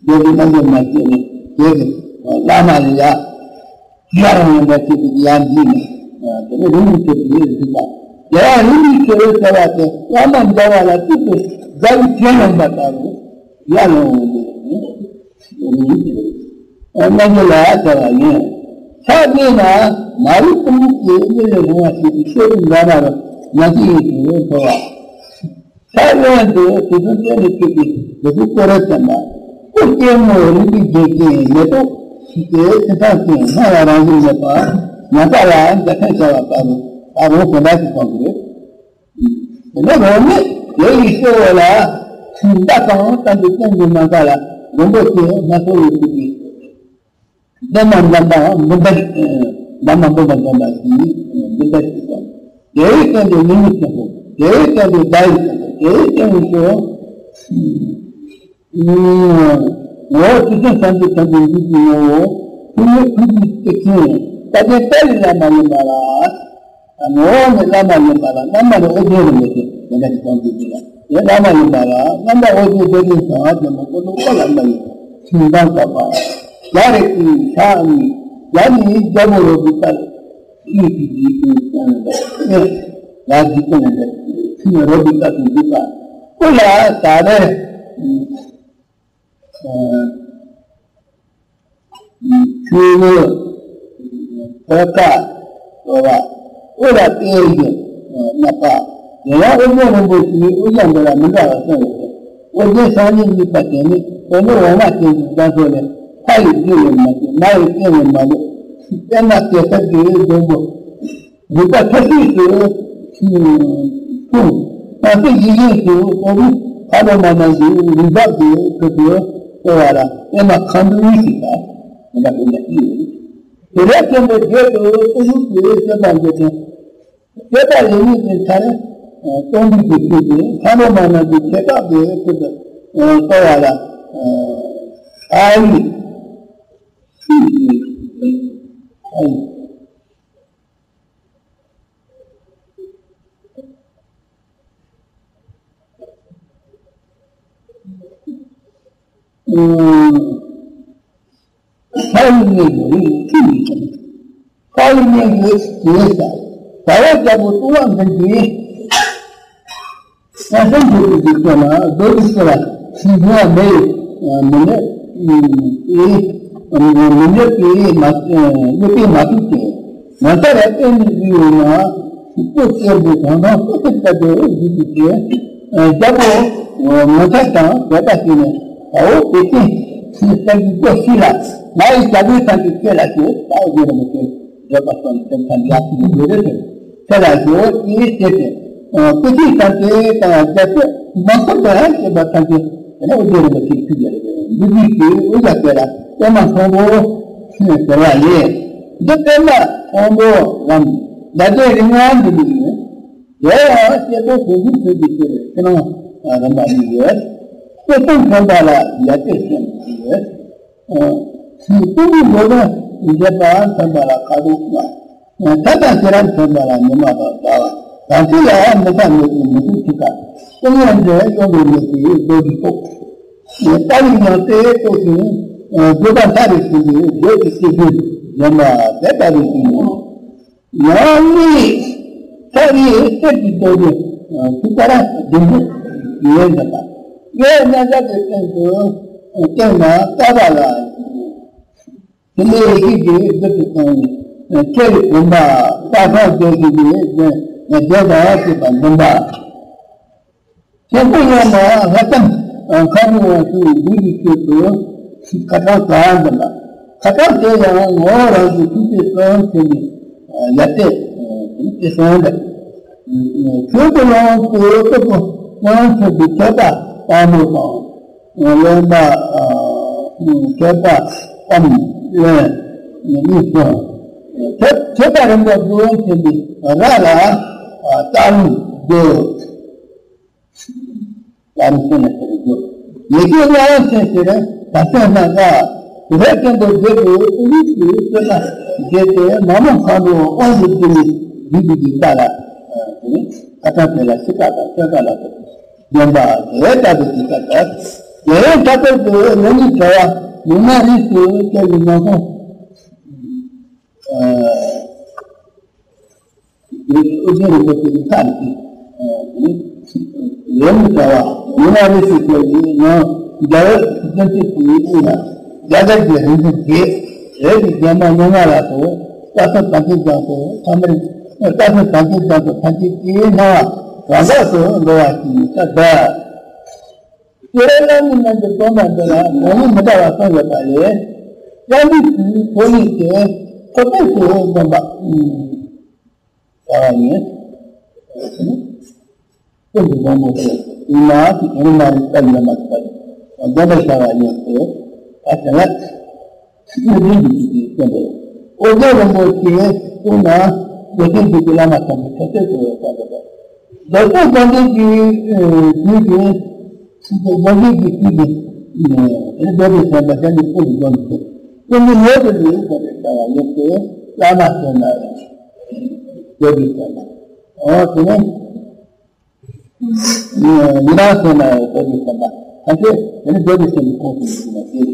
རྒྱལ་པོའི་རྣམ་འགྱུར་མ་སྐྱེས་ནས་རྒྱལ་པོའི་བླ་མ་ལ་ཡ། ཡར་འོང་བ་ཅིག་ཡར་འཛིན་ནས། དེ་ནས་རིམ་གྱིས་ཆེར་དུ་ཡར་འཛིན་པ། དེ་ཡང་རིམ་གྱིས་ཆེར་ཟེར་བ་དེ་བླ་མ་མཇལ་བ་ལ་གཅིག་ཏུ་དགའ་བའི་དྲན་ཡོང་བ་ལྟ་བུ། ཡར་ལོངས་འོང་དུས། རྣམ་འགྱུར་ལ་ཡ་ཟེར་བ་ཡིན། ཕྱག་བརྐྱངས་ན་མ་རིག་ཀུན་རིག་གི་གཉེར་ལས་རུང་བ་ཞིག་གི་ཤེས་རིག་འདྲ་མ་རུ་ང་ཚོ་ཡིན་དུ་འགྲོ་བ། ས་གནས་འདི་དུས་གསུམ་གཏན་ནས་སྐྱེས་པའི་འདི་ཚོ་སྐོར་ར་ཙམ་པ། སྐུ་སྐྱེད་མོ་རིག་པའི་རྒྱལ་ཅན་མེ་ཏོག་ཞིག་གི་ཚེ་ཐང་ཅན་སྣང་བ་རང་བཞིན་མེད་པ། ཉག་ཕྲ་ལ་འཇའ་ཚོན་ཤར་བ་ལྟ་བུ་ད་རུང་དེ་འདྲ་ཞིག་མཐོང་གི་རེད། དེ་ནས་རང་ཉིད་དེ་ཡི་སྐྱེ་བོ་ལ་མདའ་གང་བསྟན་པའི་སྟེང་གི་ནམ་མཁའ་ལ་ རིན་པོ་ཆེ་སྣ་ཚོགས་ཡོད་པའི་གདོད་མ་འཛོམས་པའམ་འབུམ་པ་ཞིག་འཛོམས་པ་འབུམ་པ་འཛོམས་པ་ཞིག་འབུམ་པ་ཞིག་དང་། དེའི་སྟེང་དུ་མི་མི་ཆེན་པོ། དེའི་སྟེང་དུ་བརྡ་ཡི་ཆེན་པོ། དེའི་སྟེང་དུ་ངོ་བོ་ཆུ་ཆེན་སངས་རྒྱས་ཐམས་ཅད་འཇིག་གི་ངོ་བོ། ཐུགས་ཉིད་ཐུགས་རྗེའི་ཐེག་ཆེན། ད་ལྟའི་ལྟ་བའི་བླ་མ་ཡིན་པ་ལ། ངོ་བོ་ནི་བླ་མ་ཡིན་པ་ལ། རྣམ་པ་ནི་ཨོ་རྒྱན་རིན་པོ་ཆེ་དེ་འདྲ་ཞིག་གསུངས་ཀྱི་འདུག་ལ། དེ་བླ་མ་ཡིན་པ་ལ། རྣམ་པ་ཨོ་རྒྱན་རྡོ་རྗེ་འཆང་ཆེན་པོ་ཀུན་ཏུ་བཀོད་ལ་བླ་མ་ཡིན། ཞིང་དང་བྲག་པ། རྒྱ་རེ་ཀུན་ཤ་ནི། རྒྱ་ནི་རྒྱལ་པོ་རོ་བི་ཀ་ལ། ཡིད་ཀྱི་ཡིད་ཀྱི་ཀྱང་ཡིན་པ། ཡ་ཡིད་ཀྱང་ཡིན་པ། ཞིང་རོ་བི་ཀ་དང་བི་ཀ་ཀུན་ལ་ད་རེ། ཆུ་བོ། ཐོད་ཀ། གསོ་བ། དབུ་ལ་གཏད་ཡོད། སྣ་ཁ། དེ་ཡང་ཨོ་རྒྱན་རིན་པོ་ཆེའི་དབུ་རྒྱན་འདི་ལ་མི་འདྲ་བ་གསུངས་ཡོད་དེ། ཨོ་རྒྱན་སངས་རྒྱས་གཉིས་པ་དེ་ནི་དོན་ནི་འོ་མ་ཅན་གྱི་རྒྱ་མཚོ་ལས། ཕ་ཡི་རྒྱུ་ཡང་མ་སྐྱེས། མ་ཡི་རྐྱེན་ཡང་མ་ལུས། དཔེར་ན་གེ་སར་གྱི་སྡོང་པོ། རིག་པ་ཐབས་ཤེས་སུ་འཁྲུངས། ད་ལྟའི་ཡིད་ཡུལ་དུ་ལྟ་བུ་ཕ་རོལ་མ་ན་གི་རིག་པ་གི་ཁུ་ཁུ་ལྟ་བ་ལ་ཨེ་མ་ཁམས་ལུས་ཤིག་ལ་ཨེ་མ་ཀུན་ལ་ཡིད། དེ་ལས་བརྟེན་པའི་རྒྱུད་དུ་ལྟ་བུ་གི་སྤྱོད་པ་འདི་དང་། སྤྱོད་པ་ཡིན་མིན་གྱི་ཆ་ནས་སྟོང་ཉིད་ཀྱི་ཆོས་ཀྱི་ཕ་རོལ་མ་ན་གི་ཁྱད་པར་གྱི་ཁུ་ཁུ་ལྟ་བ་ལ་ཨ་ཡིག་ཨ་ཡིག་ཕ་ཡི་གནས་ཀྱི་རིགས་ཀྱི་མི་ཚང་། ཕ་ཡི་གནས་ཀྱི་ཡོད་ས། ཟླ་བ་རྒྱལ་པོ་ལྟུང་བ་འདི་གྱིས། ས་སེམས་འདུས་པའི་རྒྱུ་ལ་རྡོ་རྗེ་སོགས་ལ་ཞིག་ཡོང་བ་མེད། མི་ནི་མི་འདོད་པའི་མ་གནོད་པའི་མ་ཐུབ་ཅིང་། ང་ཚ་ར་ཨེ་ནི་བཟོས་ཡོད་ན། ཁོ་སྐྱེ་བོ་གང་དང་སོ་སོར་བཅད་དེ་བཟོས་ཀྱི་ཚེ། རྒྱལ་པོ་ང་ཚ་དང་བོད་པ་ཞིག་ནས་ད་འོ་དེ་ཅི་ཞེས་བསམ་གྱི་སྐྱོ་ཤི་ལ། ང་ཡི་བྱ་དགའི་ཐང་གི་ཁྱེད་ལ་ཞེས་ད་འོ་དེ་ར་མི་ཤེས། བོད་པ་སོང་ནས་དེ་ཐང་གི་ཡག་ཤི་ཡོད་རེད་ཟེར། ཁྱེད་ལ་ཞེས་འོ་དེ་བྱས་ཏེ། སྐུ་ཚེ་ཐང་གི་དང་རྒྱལ་པོ་མང་པོ་དང་ཞེས་པ་ཐང་གི་དེ་ནས་འོ་དེ་ར་མི་ཤེས་ཤི་ཡོད་རེད། འདི་གཉིས་ཀྱིས་འོ་ཡ་དེ་ལ་ཨེ་མ་མཐོང་པོ། ཟེར་བ་ཡིན། འདི་ལྟར་ན་ཕུང་པོ་རམ། ལ་རྒྱ་རིགས་ལྔ་འདི་ནི་ཡིན། དེ་ཡང་སྐྱེ་སྟོབས་གོང་འཕེལ་གྱི་ཕྱིར་ཕྱི་ནང་རིམ་པ་གཉིས་ཡོད། སྐྱེ་སྟོབས་ཐོན་པ་ལ་ཡ་གྱལ་ཅན་ཡོད། ཕུང་པོའི་འགྲོ་དོན་འབྱེད་པ་ཐོན་པ་ལ་ཁ་དོག་ལྔ། མཐའ་དང་ཤེས་རབ་ཐོན་པ་ལ་ཉི་མ་དང་ཟླ་བ། དམ་ཚིག་ལ་མི་མཐའ་མེད་པའི་མི་ཚུགས་ཅི་དགར། ཏིང་ངེ་འཛིན་ཡོངས་སུ་གནས་པའི་རྡོ་རྗེ་སྟོབས། ལྟ་བའི་ཡང་དེ་རྟོགས་ཤིང་། བརྗོད་པ་མཐའ་རུ་ཕྱིན་པའི་བོད་ཀྱི་སྐྱེ་དགུའི་འདྲེན་པ་དེ་ལྟ་བུ་ཞིག་ཡིན། ཡང་ནི་ཐག་རིང་གསེར་གྱི་རྡོ་རྗེ་ཐུགས་ཀར་བདུན་པོ་ཡོད་འདི་ལ། ཡོད་རྣམ་དག་གི་སྟེང་དུ་སྟེང་ན་ཀ་བ་ལ། དེ་ལས་ཤིག་གིས་བདུད་དུ་བཏང་བའི་ཁྱེད་ཀྱི་བུམ་པ་དཔལ་ཁང་བརྗོད་ཀྱི་ཡོད་ཀྱང་བརྗོད་པ་ཞེས་པ་འདུན་པ། ཆེན་པོ་ཡང་ན་ལྷ་ལྟ་མཁའ་འགྲོ་བ་སུ་འདུས་ཀྱི་ཆེད་དུ་ཁ་ཏང་གང་འདི་ལ། ཁ་ཏང་དེ་ཡང་ངོ་བོ་རང་གི་ཐུགས་རྗེ་གསུམ་ཆེན་པོའི་ཡ་གཏད་དེ་གསུམ་འདི། ཆོས་ཀྱི་ལོངས་སྐུ་སྟོབས་པོ་ཡང་ཆེན་པོའི་ཁྱད་པར་དང་པོ་དང་། ལོན་པ། ཁྱད་པར་ཨམ་ལོན་གཉིས་སོ། ཁྱད་ཁྱད་པར་རིམ་པ་དགུ་ཡང་ཆེན་པོའི་ར་ལ་རྟ་ལུང་རྒྱུ། རྟ་ལུང་ཟེར་ན་ཟེར་རྒྱུ། ཡེ་ཤེས་ལྔ་ཡང་ཆེན་ཟེར་ད་ཆེན་སྣ་ཁ། རས་ཆེན་པོ་བརྗོད་དུ་ཨུ་ལུ་ཀུ་སོ་ན་བརྗོད་དེ་མ་མོ་མཁའ་འགྲོ་དབང་དུ་བསྡུས་ནས་བསྡུས་པའི་རྟ་ལ། ཁ་ཏང་དེ་ལ་ཤི་ཀ་དང་ཆོས་ཀ་ལ་སོགས། བདེན་པ་དེ་ལྟ་བུ་ཅིག་ལྟར། དེ་ཡང་ཁྱད་པར་དུ་ལོ་ཉིས་བྱ་བ་ཉི་མ་རིས་སུ་སྐྱེ་བའི་ངང་ཚུལ། ཨོ་རྒྱན་རིན་པོ་ཆེ་གི་ཁ་ནས། ལོ་ཉིས་བྱ་བ་ཉི་མ་རིས་སུ་སྐྱེ་བའི་ངང་རྒྱལ་བའི་བྱིན་རླབས་ཀྱི་དབུས་ན་རྒྱ་གར་གྱི་རིག་འཛིན་གྱིས་རིགས་ཀྱི་རྒྱལ་མ་མྱ་ངན་ལས་འདས་སོ། རྩྭ་ཐང་བྱང་ཆུབ་ལྗང་ཚོ་ཐ་མར། རྩྭ་ཐང་བྱང་ཆུབ་ལྗང་ཚོ་ཐམས་ཅད་ཀྱི་སྣང་བ་རང་འགགས་སུ་འགྲོ་བ་ཞིག་ཡིན་ས་གདའ། སྐྱེ་བོ་རྣམས་ནི་རྣམ་འགྱུར་སྟོང་པར་འདོད་ལ་ངོ་བོ་མི་འདྲ་བ་གསུངས་ཡོད་པ་ལས། སྐྱབས་འཇུག་གི་ཐོག་ནས་ཀྱི་ཐོབ་པའི་གཙོ་བོ་སྟོན་པ་ཡིན། ཀུན་ཏུ་བཟང་པོ་ཞེས་ཡིན་ན་དེ་དོན་མ་རེད་ལྟ་ཡོད་མ་རེད་པ། འདོན་པར་བྱ་བ་ཡིན་ཏེ། ད་དེ་ལ་དངོས་བདེན་གྱི་ཚུལ་གྱིས་བསྟན་པས། ཨོ་རྒྱན་རིན་པོ་ཆེ་གསུངས་ན་རྡོ་རྗེ་འཇིགས་བྱེད་བླ་མ་ཐམས་ཅད་ཐོབ་བྱེད་དུ་ཡོད་པ་རེད། རྡོ་རྗེ་རྩ་འགྲེལ་གྱི་དུས་ཀྱི་རྡོ་རྗེ་གི་དུས་ཀྱི་རྡོ་རྗེ་སེམས་དཔའ་ཤཱཀྱའི་སྐུ་ལ་འདོན་པའི་ཚེ། སྐུ་མི་ལེགས་པའི་ལུས་ཐོབ་པའི་བྱ་བ་ཡིན་ཏེ། བླ་མ་ཟེར་ན་རྡོ་རྗེ་སེམས་དཔའ། འོ་དེ་ནས། ཡི་རང་ཟེར་ན་རྡོ་རྗེ་སེམས་དཔའ། ཐམས་ཅད་དེ་ནི་རྡོ་རྗེ་སེམས་དཔའི་ཁོངས་སུ་ཡིན་པ་དེ།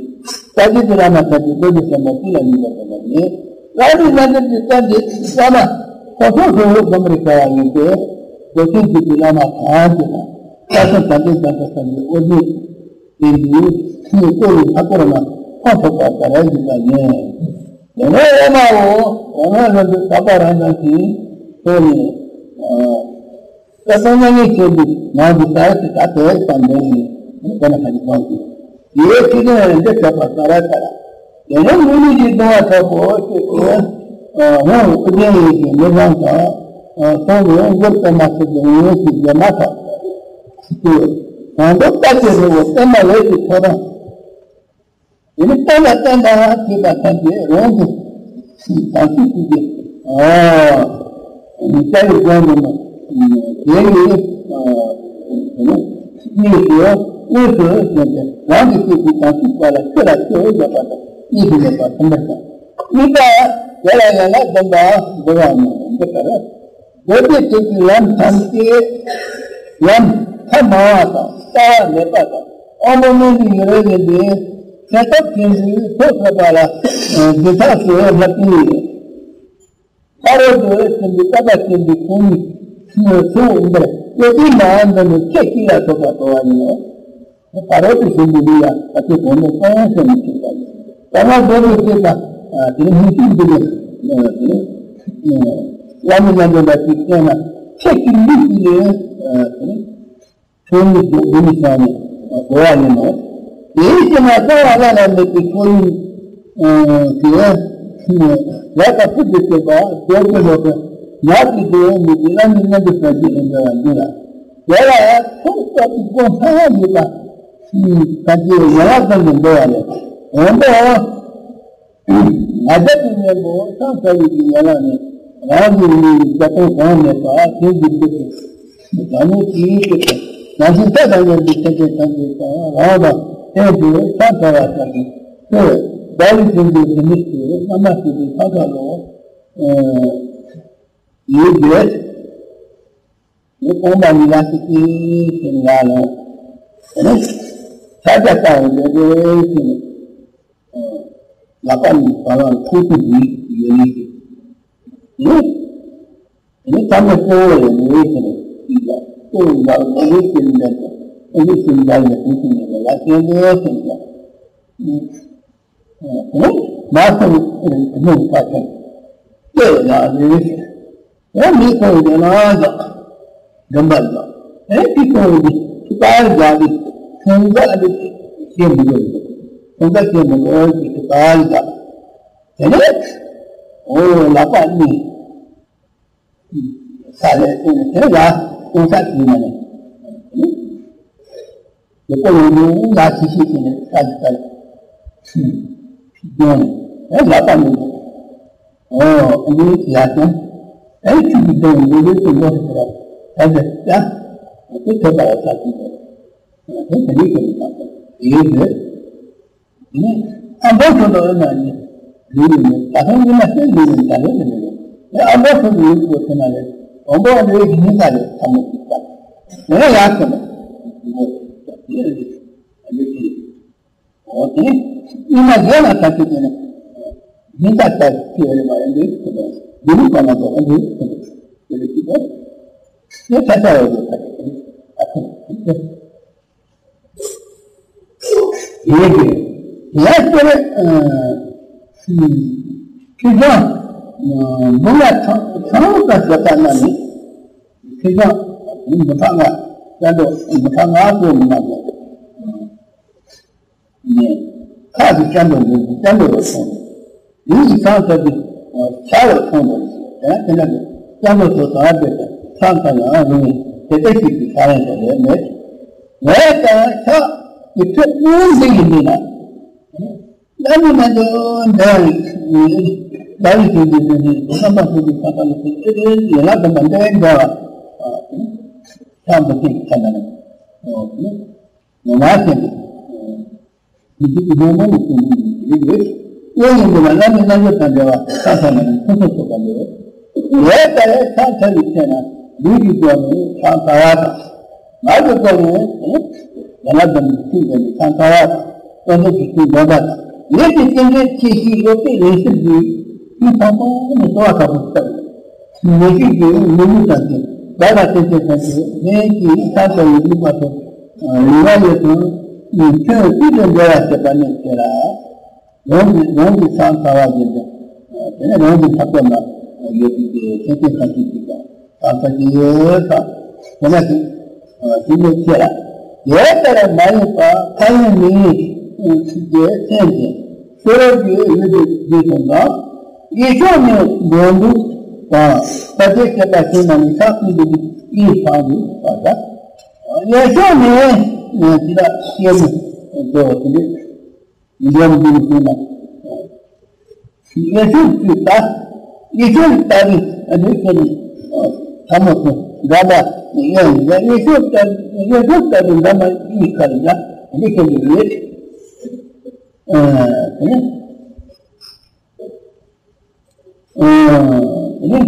རྩ་བརྒྱུད་ཀྱི་བླ་མ་ཐམས་ཅད་རྡོ་རྗེ་སེམས་དཔའ་གཅིག་ལ་ཡིན་པ་ཙམ་མ་ཡིན། རང་རིག་རྣལ་འབྱོར་གྱི་རྩ་འདི་བླ་མ་ཁོ་ཚོ་ཚོ་བསྒོམ་པར་བྱ་བ་ཡིན་ཏེ། རྡོ་རྗེ་འཇིགས་བྱེད་བླ་མ་ཐམས་ཅད་དང་། བསྐལ་བཟང་དང་པོའི་བྱང་ཆུབ་སངས་རྒྱས་ཨོ་རྒྱན་དེ་ནི་ཐུགས་བསྐོར་བའི་མཐའ་བསྐོར་ན་ཁོང་ཐོབ་པ་ག་རེ་འཇིགས་པ་ཡིན། དེ་ནས་ཨེ་མ་འོ། འོ་ན་ལོ་འདི་ད་པ་རང་དང་གིས་ཐོག་ནས། སྐལ་བཟང་མྱ་ངན་འདས་པའི་ནང་དུ་ད་ཅི་ད་དེར་དང་ལྡན་ནས་དེ་ན་ཁ་ཅིག་གཏོང་གི། ཡེ་ཁྱི་དོན་འདི་བྱས་པ་ས་ར་ས་ར། དེ་ནས་མི་ལུས་ཀྱི་གདུང་བ་ཚ་པོ་ཞིག་གིས། འོང་ཨོ་རྒྱན་ཡིད་ཀྱི་མི་ཚང་དང་། སོང་ནས་མགུར་དཔེ་མ་ཚིག་གི་འོང་ཡོད་ཀྱི་རྒྱལ་མ་ཐག་ཏུ། གང་དུ་ལྟ་ཅི་རི་བོ་བརྟན་མ་འོད་ཀྱི་ཐོ་རངས། དེ་ནི་བརྟན་ལ་བརྟན་པ་ཞེས་པ་ཐམས་ཅད་རང་གི་དམ་ཚིག་གཅིག་གིས། ཨ། རྩ་བའི་སྒོ་ནས་ནི། དེ་ཡི་གཉིས་སུ་དངོས་སུ་ཞེན་ཏེ། རང་གི་སྤྱོད་པའི་དམ་ཚིག་པ་ལ་ཆོས་ལ་ཆོས་ཡོད་པ་དང་གཉིས་སུ་མེད་པ་གསུམ་པར་བྱ། གཉིས་པ། དེ་ལ་ཡང་ན་སྡོམ་པ་འདོར་བ་ནི་འདི་ལྟར། རྡོ་རྗེ་ཐེག་པའི་ལམ་ཐམས་ཅད་ལམ་ཐབས་མང་བ་དང་རྩ་བ་མེད་པ་དང་། དབང་པོ་རྣོན་པོའི་ཡུལ་ལས་ཡིན་པས། ཁྱད་ཐབས་ཆེན་པོའི་ཐོག་ཐོབ་པ་ལ་འདི་ཐག་ཏུ་ལྷག་པའི་ཕ་རོལ་ཏུ་ཕྱིན་པའི་ཀ་དག་ཆེན་པོའི་ཚོགས་གཉིས་ཚོགས་འདིར་སྐྱེ་དུས་ན་འདི་ནི་ཁྱེད་ཀྱིས་ལ་ཐོབ་པ་དོར་བ་ཡིན་ནོ། ཕ་རོལ་ཏུ་ཕྱིན་པའི་ལུས་ལ་ཨ་ཏི་གོང་ནས་གསང་བ་སེམས་མི་ཆོད་པ་ཡིན། ད་ང་རྡོ་རྗེ་ཐེག་པ་དེ་ནི་མི་ཆོད་འདི་ལས་བླ་མའི་རྣམ་འདྲེན་པ་ཅིག་བསྟན་ན། ཁྱེད་ཀྱི་ལུས་ཀྱི་ལས་ཚོགས་གཉིས་འདི་ནི་བྱས་ནས་དོར་བ་ཡིན་ནོ། དེའི་ཕྱིར་ན་གསང་བ་བླ་ན་མེད་པའི་ཚོགས་གཉིས་དེ་ལས་ཀ་ཕུད་དུ་བྱེད་པ་རྡོ་རྗེ་སློབ་དཔོན་ཉག་གཅིག་ཏུ་མི་དགེ་བླ་མའི་རྣམ་འདྲེན་པ་ཅིག་ལས་འབྲེལ་བ་འདི་ལ། དེ་ལ་ཚོགས་གསོག་པའི་སྒོ་སྣ་ཡོད་པ། ད་ཅི་ཡན་ལག་ཙམ་དུ་འདོད་པ་ལས། འོན་ཏེ། ང་རྒྱལ་གྱི་གཉེན་པོ་ཕྱག་འཚལ་བའི་གི་ཡན་ལག་ནི། རང་གི་ལུས་ཀྱི་རྒྱ་སྟོང་གང་མེད་པ་དེ་འདི་འདི་དེ། ད་ནི་དེའི་ཕྱིར་དུ་ན་ཟུག་ལྟ་དང་ཉམས་པའི་སེམས་ཅན་ཐམས་ཅད་དང་རང་དང་ལྷན་དུ་ཕྱག་འཚལ་བར་བྱ་ཞིང་། དེ་བདག་ལུས་ཅན་གྱི་གཟུགས་མེད་དུ་སྔ་མ་བྱས་པའི་ཕྱག་འཚལ་ལོ། ཡིད་བདེ། ངས་སྟོང་པ་ཉིད་ལ་ཤེས་ཤིང་ལ་ལོངས། ཕྱག་རྒྱ་ལྟ་བུ་ལས་རེ་ཞིག་ནས། ལག་པ་ནི་བ་ལང་ཁོང་ཁྲོ་འདི་ཡོད་ནི་ཞིག་ནི། ནི་ཚང་མ་གཙོ་བོ་ལས་རེ་ཞིག་ནས་ཞིག་ལ་གཙོ་བོ་འགའ་རེ་ཞིག་འདྲ་ཞིག་ཨ་ནི་ཞིག་འདྲ་ཡོད་ནི་ཞིག་ནས་ལ་ཞེན་པའི་ཞིག་ལ། མ་སོང་ནུས་པ་ཅན། སྐྱེ་བ་ཡང་རེ་ཞིག་འོ་མི་ཁོང་ཡོད་ན་ཡང་། འདོན་པ་ཡང་། ཨེ་ཅི་ཁོང་ཡོད་ཅི་པར་བཞག་གི་ཁོང་ག་ཨ་ནི་ཤེས་མི་འདུག་ཁོང་ག་ཤེས་མི་འདུག་ཨེ་ཅི་པར་བཞག་དེ་ནས་འོ་ལག་པ་གཉིས་ས་ལས་བཏོན་ནས་དེ་ལ་གཏོང་ས་ཞིག་མ་ནས། དེ་ཀོ་ཡོང་དུས་ལ་ཤི་ཤི་བྱས་ནས་ས་ཡི་ས་ཡི་ཤི་ཤི་སྐྱོན་ནས་ལ་པ་མི་འདུག་ཨོ་ཨ་ནི་ཡ་ཅན་ཨེ་ཆུ་གི་དོན་ཡོད་ལས་དེ་ལོ་ཟེར་བ་ད་ཟེར་ཡ་དེ་ཐོས་པ་ལ་ས་ཤི་འདུག་དེ་དེ་ནི་དེ་ནི་ད་དེ་ཡོད་རེད། དེ་ནས་ཨ་མདོ་ཆོས་འདུལ་ན་ནི་ལུས་ཡིན་ནོ། ད་ལྟ་ཉི་མ་ཤེས་ལུས་ཡིན་ད་ལོ་ནི་མི་ཡོང་། དེ་ཨ་མདོ་ཆོས་འདུལ་ཡིན་དགོས་ཟེར་ན་ལས་དང་པོ་ཨ་མདོའི་གི་ཉིན་ཀ་ལས་ཚ་མོ་ཅིག་བཏང་། དེ་ནས་ཡར་སོང་ན་འོ་དེ་ཉི་མ་ཡོད་ན་ད་ཅི་དེ་ནས་ཉིན་ཀ་ལྟར་སྐྱེ་བ་ཡིན་པ་ཨ་མདོའི་གི་ཁོ་ན་ལུས་ཡིན་པ་ན་དོ་ཨ་མདོའི་གི་ཁོ་ན་དེ་ལས་ཅི་དོ་དེ་ཆ་ཆ་ཡོད་དོ་ད་ཅི་དེ་ནས་ཨ་ཁོ་ན་དེ། ཡིན་གྱི། ཡང་སྤྱིར། ཁྱི་སྤྱང་། འབུམ་ལ་ཚང་ཚང་ལུགས་ཀ་བྱེད་པ་རྣམས་ནི། ཁྱི་སྤྱང་། མི་ཕམ་ང་། སྤྱང་གྲུང་མི་ཕམ་ང་གོ་མི་ནག་གོ། ཁ་གི་སྤྱང་གྲུང་མི་གི་སྤྱང་གྲུང་ལ་སོང་། ལུས་ཀྱི་ཚང་ཚད་ཀྱི་ཆ་ལ་མཐོང་དང་། ཡང་དེ་ན་སྤྱང་གྲུང་ཚོ་དང་བསྡེབས་ཏེ་ཚང་ཚང་ཡང་རུང་བའི་དེ་ལྟ་ཞིག་གི་ས་ཡང་དེ་ལས་མེད། ངས་ཀྱང་ཤ། དེ་ཚོ་དངོས་འཛིན་གྱི་མི་ལ། བླ་མའི་རྣལ་འབྱོར་འདྲ་བའི་ཟླ་བའི་དུས་ཀྱི་དུས་ནི་བསམ་པ་ཐུགས་ཀྱི་བསམ་པ་ལ་ཐུག་ཨེ་རེད་ཡན་ལག་དང་མ་འདྲ་བའི་འདྲ་བ། ཆགས་འདུག་ཅེས་ཁ་ན་ལ། ངོ་མ་བྱས་ཏེ། མི་ཚེ་གི་སྣང་བ་ནི་སྟོན་གྱི་ཡོད་ཀྱི་རེད། དེ་ཡིན་དུས་ལ་བླ་མའི་རྣལ་འབྱོར་དང་འབྲེལ་བ་ཆ་ཚང་ནས་ཁོ་ཚོ་ཚོགས་པ་འདུག་དེ་ལྟར་ཆ་ཚང་བའི་ཚེ་ན་ལུས་ཀྱི་སྒོ་ནས་ཆང་ཚ་བ་དང་། ངག་གི་སྒོ་ནས་ཡན་ལག་འདི་ཚིག་འདི་ནི་ཆང་ཚ་བ་དང་། ཀུན་རྫོབ་ཀྱི་ཚིག་འདོན་པ་དང་། ལས་ཀྱི་རྟེན་འབྲེལ་ཆེ་ཞིང་ཡོད་པའི་ལས་ཤིག་གིས་དུས་ཐོག་ཏུ་ནི་གསོལ་བ་དྲག་པོ་བཏབ། མི་ཤིག་གིས་མི་ལུས་དང་བཅས་བདག་དང་སེམས་ཅན་ཐམས་ཅད་ལྷན་ཅིག་ཐར་པ་ཡི་ལུས་པ་སོགས་ལུས་ངག་ཡིད་དང་ཁྱོད་ཀྱིས་དུ་འབྲེལ་བར་བྱེད་པ་ནི་ཁྱེད་ལ། ལོངས་ཀྱི་ལོངས་ཀྱི་ཆང་ཚ་བ་ཡིན་ཏེ། དེ་ནས་ལོངས་ཀྱི་ལྷ་སྐོར་ན་ཡོད་པའི་སེམས་ཅན་ཐམས་ཅད་ཀྱི་དང་ཐམས་ཅད་ཀྱི་དང་དེ་ནས་དེ་ནས་ཁྱེད་ལ། དེ་ལྟར་མ་ཡིན་པ་ཕ་ཡུལ་མི་ཡུལ་ཆུ་རྒྱལ་སེམས་ཅན་ཤེས་རབ་ཀྱི་ཡུལ་དུ་བསྡུས་སོང་ཙང་། ཡེ་ཤེས་ནི་འདོན་ལུགས་དང་ཕ་རྒྱལ་བྱེད་པ་ཞིག་ན་ནི་ཤག་ཀུན་ཏུ་ཡིད་ཕངས་ཏེ་བར་ད། ཡེ་ཤེས་ནི་ཇི་ལྟར་ཤེས་ནི་འདོད་དེ་འདྲ་འདོན་འདུག་ཟེར་ན། ཡེ་ཤེས་ཀྱི་ལྟ། ཡེ་ཤེས་ལྟ་བུའི་འདི་ཁྱེད་ནི་ཐ་མ་དང་འདྲ་མ་ཡང་ཡིན་ཡ། ཡེ་ཤེས་ལྟ་ཡེ་ཤེས་ལྟ་བུའི་འདྲ་མ་གཉིས་ཀ་ལ་ཡ་འདི་ཁྱེད་ནི་ཡོད། ཨ་ནི། ཨ་ནི།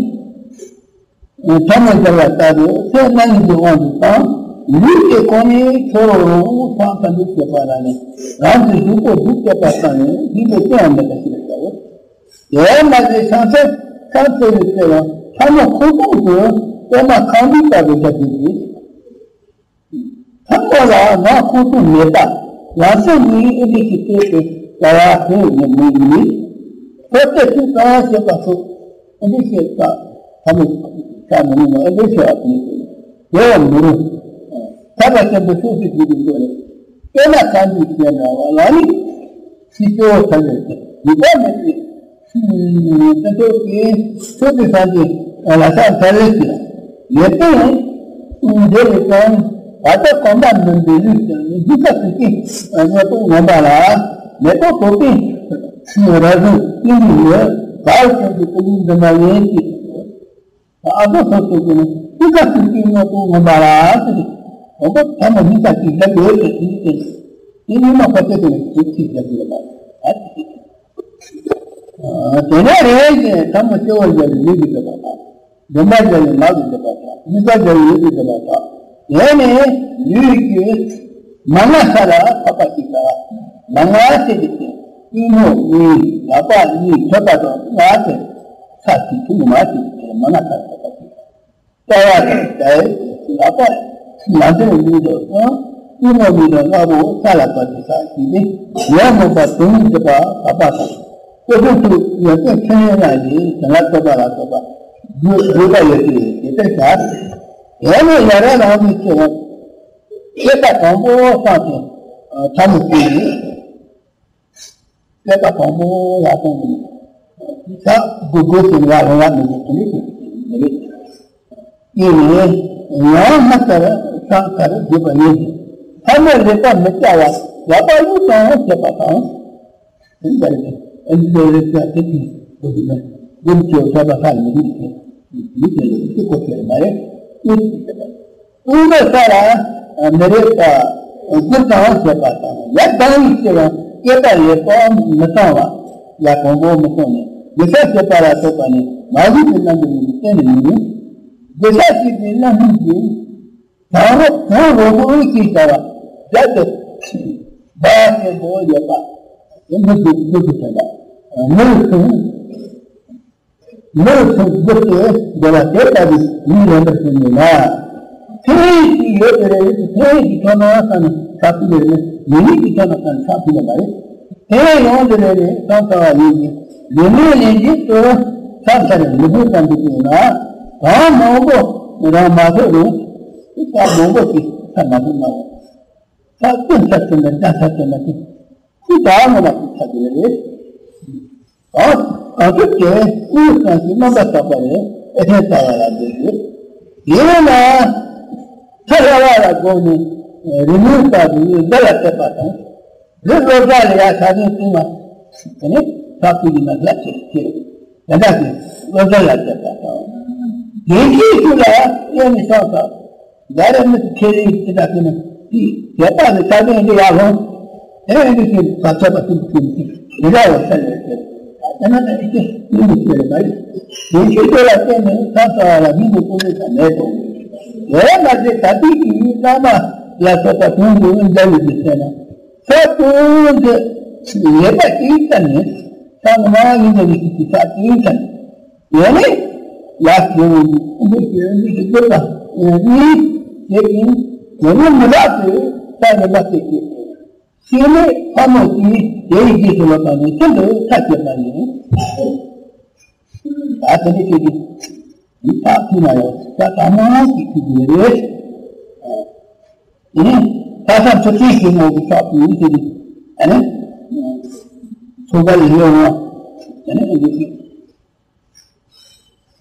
ཐ་མ་སྦྱར་བ་ལྟ་བུ་ཚེ་རྣམ་གཉིས་ཀྱི་དབང་དུ་བཏང་། ལུས་ཀྱི་ཁོང་ནས་ཁྱོད་རང་རང་ཐང་ཐམས་ཅད་བྱེད་པ་ལ་ནི་རང་གི་གཟུགས་པོ་སྡུག་བྱེད་པ་ཙམ་ཡང་སྙིང་པོ་ཅི་ཡང་མེད་པ་ཞིག་ལ་བྱའོ། དེ་མ་ཟད་བྱང་ཆུབ་ཤར་འཚོལ་བའི་ཚེ་ཡང་ཐ་མ་ཁོང་ཁོང་དུ་པད་མ་ཁང་པའི་ལྟ་བུ་བྱ་རྒྱུ་ཡིན། ཐ་མ་ལ་ང་ཁོང་ཁྲོ་མེད་པ། ལམ་སེང་ཉིད་ཨེ་འདྲ་ཞིག་བལྟས་ཏེ་ལྟ་བ་དེ་ཡང་མི་ཡིན། ཁོ་ཚོས་ཐུགས་གཙང་བ་བྱེད་པ་སོགས་ཨེ་འདྲ་ཞིག་ལྟ། ཐ་མ་ཆ་མི་ཉུང་བ་ཨེ་འདྲ་ཞིག་ཨ་ནི་དེ་ཡང་མི་རུང་། ཐར་པ་ཆེན་པོ་སོ་སོའི་རྒྱུད་ཀྱི་སྒོ་ནས་དཔེར་ན་གང་འདུལ་ཞེས་འདྲ་བ་ལ་ནི་ཤི་སྐྱོ་ཐར་པའི་ཡུལ་པ་མེད་པའི། སེམས་ཅན་གྱི་ཕྱོགས་ཀྱི་སངས་རྒྱས་ལ་ཕྱག་འཚལ་ལེ་ཞེས་ཡོད་པས། འདི་ལས་ཀྱང་བར་དོ་གོམས་པ་མིན་པའི་ལུས་ཀྱང་སྙིང་ག་ཟེར་གྱི་སྙིང་པོ་ངོམས་པ་ལ་མེ་ཏོག་དོད་པའི་ར་བཟི་ཀུན་གྱི་ཡོད་བར་ཀྱང་གྱི་ཀུན་གྱི་འདུན་མ་ཡིན་གྱི། ཨ་ཁུ་སོ་སོ་ཀུན་སྙིང་ག་ཟེར་གྱི་སྙིང་པོ་ངོམས་པ་ལ་ཟེར་གྱི་ངོམས་པ་ཐ་མ་སྙིང་ག་གི་ལ་ཡོད་ཀྱི་སྙིང་གི་སྙིང་མ་ཁ་ཆེ་དེ་ནི་ཟེར་གྱི་ལ་ཡོད་པ། དེ་ནས་རེས་ཀྱི་ཐ་མ་སྐྱེ་བོ་རྒྱལ་བའི་ལུས་ཀྱི་འདོད་པ་དང་། འདུན་པ་རྒྱལ་བའི་ངག་གི་འདོད་པ་དང་། སྙིང་ག་རྒྱལ་བའི་ཡིད་ཀྱི་འདོད་པ་དང་། དེ་ནས་ལུས་ཀྱི་མ་ང་ས་ལ་འཕགས་པ་ཞེས་བྱ་བ། མ་ང་ཞེས་པའི་ཚེ་པུས་མོ་གཉིས་ལག་པ་གཉིས་ཐོད་པ་དང་ང་ཞེས་ས་ཞིག་ཐུག་མ་ཞེས་པའི་ཚེ་མ་ང་ས་ལ་འཕགས་པ་ཞེས་བྱ་བ། ལྟ་བ་དང་བྲལ་ལག་པ་ལ་འདོད་མི་འདོད་དང་། ཀུན་རྨོངས་མི་འདོད་ལྔ་པོ་ས་ལ་བབས་ཏེ་ས་ཞིག་ནི་ཉོན་མོངས་པ་དོན་སྒྲུབ་པ་བབས་པ་དང་། ཀོ་ཐུབ་ཏུ་ཡོན་ཏན་ཕྲིན་ལས་ལྔ་ཡིས་བྱིན་རླབས་སྤྲོད་པ་ལ་སོགས་པ་དགོས་པ་ཡོད་དེ་དེ་ལྟར་བྱ། དེ་ནི་ཡ་རབས་རང་གི་ཆོས་སྐྱེས་པ་དང་པོ་སངས་ཏེ་ཐ་མ་ཀུན་ནི། སྐྱེས་པ་དང་པོ་ལ་སོང་ནས་ས་དགུ་དགུ་ཟིན་ལ་རང་ལ་མི་འཇིགས་ཀྱི་མི་རིགས་ཡིན་ནས་ཡང་མ་ལྟར་སང་ཁར་བརྗོད་པ་ཡིན། ཐ་མ་ལེགས་པར་མི་བྱ་བ་ཡག་པ་ཡུལ་དང་བྱེད་པ་དང་། དེ་འདྲ་རེད། ཨ་ནི་ལེགས་པར་བྱ་དེ་དུས་དགུ་དུ་མེད་དགུ་བྱེད་བྱ་བ་ལྷ་ཡིན་མི་དེ་མི་དེ་ལས་དེ་གོ་ཆེར་མ་རེད། དངོས་པོའི་ས་ལ་མི་རེག་པ། རྒྱུ་དང་བྱེད་པ་དང་ཡ་དང་ཡིག་ཕྱིར་ཡང་སྐྱེས་པ་ལས་པའམ་མི་གཙང་བ་ལ་གང་པོ་མི་གཙང་ནས་གདུལ་བྱ་སྐྱེས་པ་ལ་སོགས་པ་ནི་མ་གཟིགས་པའི་རྣམ་པ་ཡིན་པས་གཏན་ནས་མི་ནུས། གདུལ་བྱ་སྐྱེས་པའི་རྣམ་སྨིན་གྱིས་གང་རོ་གང་རོ་མོ་ཨི་ཅི་བྱ་བ་རྒྱ་དེ་སྦ་ཆེན་པོ་ཡོད་པ་མི་སྡུག་མི་སྡུག་དོན་པ་མི་རུ་མཐོང་། མི་རུ་མཐོང་སྒོ་ཕྱེ་འདོད་པ་དེ་ལྟ་བུའི་ཡིད་ལེན་པར་བྱེད་ནུས་ལ། ཕན་ཡོན་ཞིག་ཡོད་པའི་རེ་བའི་ཕན་ཡོན་ཞིག་ཐོབ་ན་བསམ་ནས་ས་ཁུལ་ལས་ནི་ཡིན་ཡིན་ཞིག་ཐོབ་ན་བསམ་ནས་ས་ཁུལ་ལས་མ་རེད། ཕན་ཡོན་ཡོང་དུ་རེ་ནས་བསམ་ཚར་བ་ཡིན་གྱི་ལས་མིན་ལས་འཇིག་ཏུ་ས་ཆ་ནས་མི་ཕུད་ཙམ་དུ་བྱུང་ན་གང་མང་པོ་རང་མ་ཐོབ་རུང་ས་མང་པོ་ཞིག་ས་མ་ཐོབ་ན་འོང་། ས་ཀུན་ས་ཐོབ་ན་རྒྱ་ས་ཐོབ་ན་དེ་ཁུ་དག་མ་ལ་ཁུ་ཚ་དེ་རེད། གང་གང་ཐུབ་ཀྱིས་དངུལ་གང་ཞིག་རྣམ་པར་དག་པ་རེད་ཨེ་ཐེན་ལྟ་བ་ལ་འདོད་དེ། དེས་ན་ཐ་ལྷ་བ་ལ་དགོངས་ནས་ རི་མོའི་བར་དུ་འདི་ལ་བལྟས་པ་དང་། འདི་བློ་བཟང་ལ་ཡ་ས་ཆེན་བཏིང་བ། དེ་ནས་ས་ཁུལ་གྱི་ན་ལྷ་ཆེ་ཆེ། དེ་འདྲ་ཞིག་བློ་བཟང་ལ་བལྟས་པ་དང་། དེ་འདྲའི་ཚུལ་ལ་གཡས་ནས་བྱང་དུ། ད་རེས་མི་ཚེ་ཁེ་རེ་ཡིན་ཅི་ལྟ་ཞིག་ན། དེ་དད་པ་ནི་ས་ཆེན་འདི་ཡར་ལོངས། དེ་ནས་འདི་ཞིག་བར་ཆད་པ་ཚུལ་དུ་ཅི་རེ་ར་བ་ས་ལས་ཟེར། དེ་ན་ད་ཨི་ཀྱེ་མི་མི་ཤེས་རེ་མ་རེད། དེ་ཤེས་དེ་ལ་བརྟེན་ནས་ས་ཚ་བ་ལ་མི་འདུག་ཀུན་ནས་ས་མེད་དོ། དེ་མ་ཟད་ད་ལྟའི་དུས་ཡུན་བླ་མ་ལ་སོགས་པ་དོན་དུ་འཛམ་བུའི་ཚེ་ན། ས་དོན་དུ་ལེགས་པ་ཅིག་ཙམ་ནས་ས་ངོ་མ་ཡིན་པ་ནི་ཞིག་གི་ས་དོན་ཙམ། ཡང་ནི་ལ་སྐྱེ་བོ་ཡི་འདི་ཞེས་འདི་ཞེས་བསྒྲུབ་པ་ཡིན་ཞེས་ཡིན། དེ་ནི་མི་ལག་ཏུ་ས་ངོ་མ་སྟེ་སྐྱེས་ཏེ། ཤེས་མེད་ཕ་མོ་གིས་དེའི་རྗེས་སུ་ལོག་པ་ནི་ཤིན་ཏུ་ཐབས་ཆད་པ་ཡིན། ད་དེ་འདྲ་ཞིག་གིས་མི་ཐག་ཐུག་ན་ཡང་ས་གང་མང་ཞིག་ཐུག་གི་རེད། དེ་ནས་ལྷག་བསམ་ཚུལ་ཁྲིམས་ཞིག་ངོ་གི་ཕྱོགས་སུ་ཡིན་ཟེར་ནས་ཨ་ནི་ཚོགས་པ་ལ་ཡོང་བ། དེ་ནས་ཨ་ནི་ཨ་ནི་ཞེས་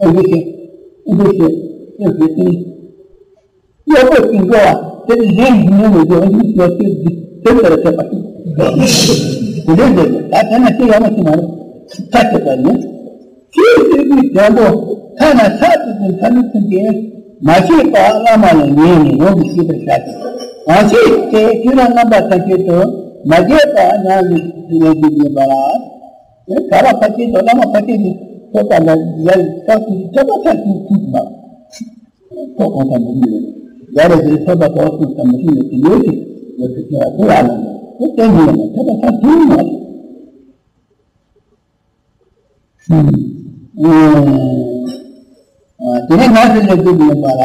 ཨ་ནི་ཞེས་ཨ་ནི་ཞེས་ཨ་ནི། གཡོག་པོ་ཅིག་འགྲོ་བ་དེ་ནི་གཞན་གྱི་ཉོན་མོངས་ཀྱི་འོ་འདི་ཞེས་ཏེ་འདི་དེ་ལྟར་བྱེད་པ་ཞིག་དེ་འདྲའི་འདོད་པ་ད་དེ་ན་ཅི་ཡང་མ་ཤེས་མ་རེད། ཐ་དད་པ་ཡིན། ཆོས་ཟེར་བའི་དོན་པོ་ཐ་ན་ས་དེ་ཚོའི་ཐ་མི་ཚུན་གྱིས་མ་ཤེས་པ་བླ་མ་ལ་ཉན་ནས་ཡོང་གི་ཤེས་པར་བྱ་ཞིང་། གང་ཞིག་དེ་ཆོས་རང་རྣམ་པ་ཐམས་ཅད་དུ་མ་སྐྱེས་པ་ཉམས་ལེན་ཡོད་པ་ལ། དེ་ག་ར་ཕ་སྐད་དང་བླ་མ་ཕ་སྐད་ཀྱི་ཐོས་པ་ལ་ཡ་ཡི་ཐག་ཏུ་ཐོས་པ་ཐག་ཏུ་ཐུག་མ། ཐོག་གང་དང་མི་མི་ཡ་རེ་ཟེར་ཐོས་པ་ཐག་ཏུ་ཐག་མི་ཐུག་ནས་དེ་ཡོད་ཀྱི་ཡོད་ཀྱི་ཐོས་པ་དེ་ཡ་ལ་དེ་བསྟན་གྱི་ཡོད་ན་ཐོས་པ་ཐག་ཐུག་མ། དེ་ནས་ང་ཚོ་ལས་སྒྲུབ་ཡོད་པ་ལ་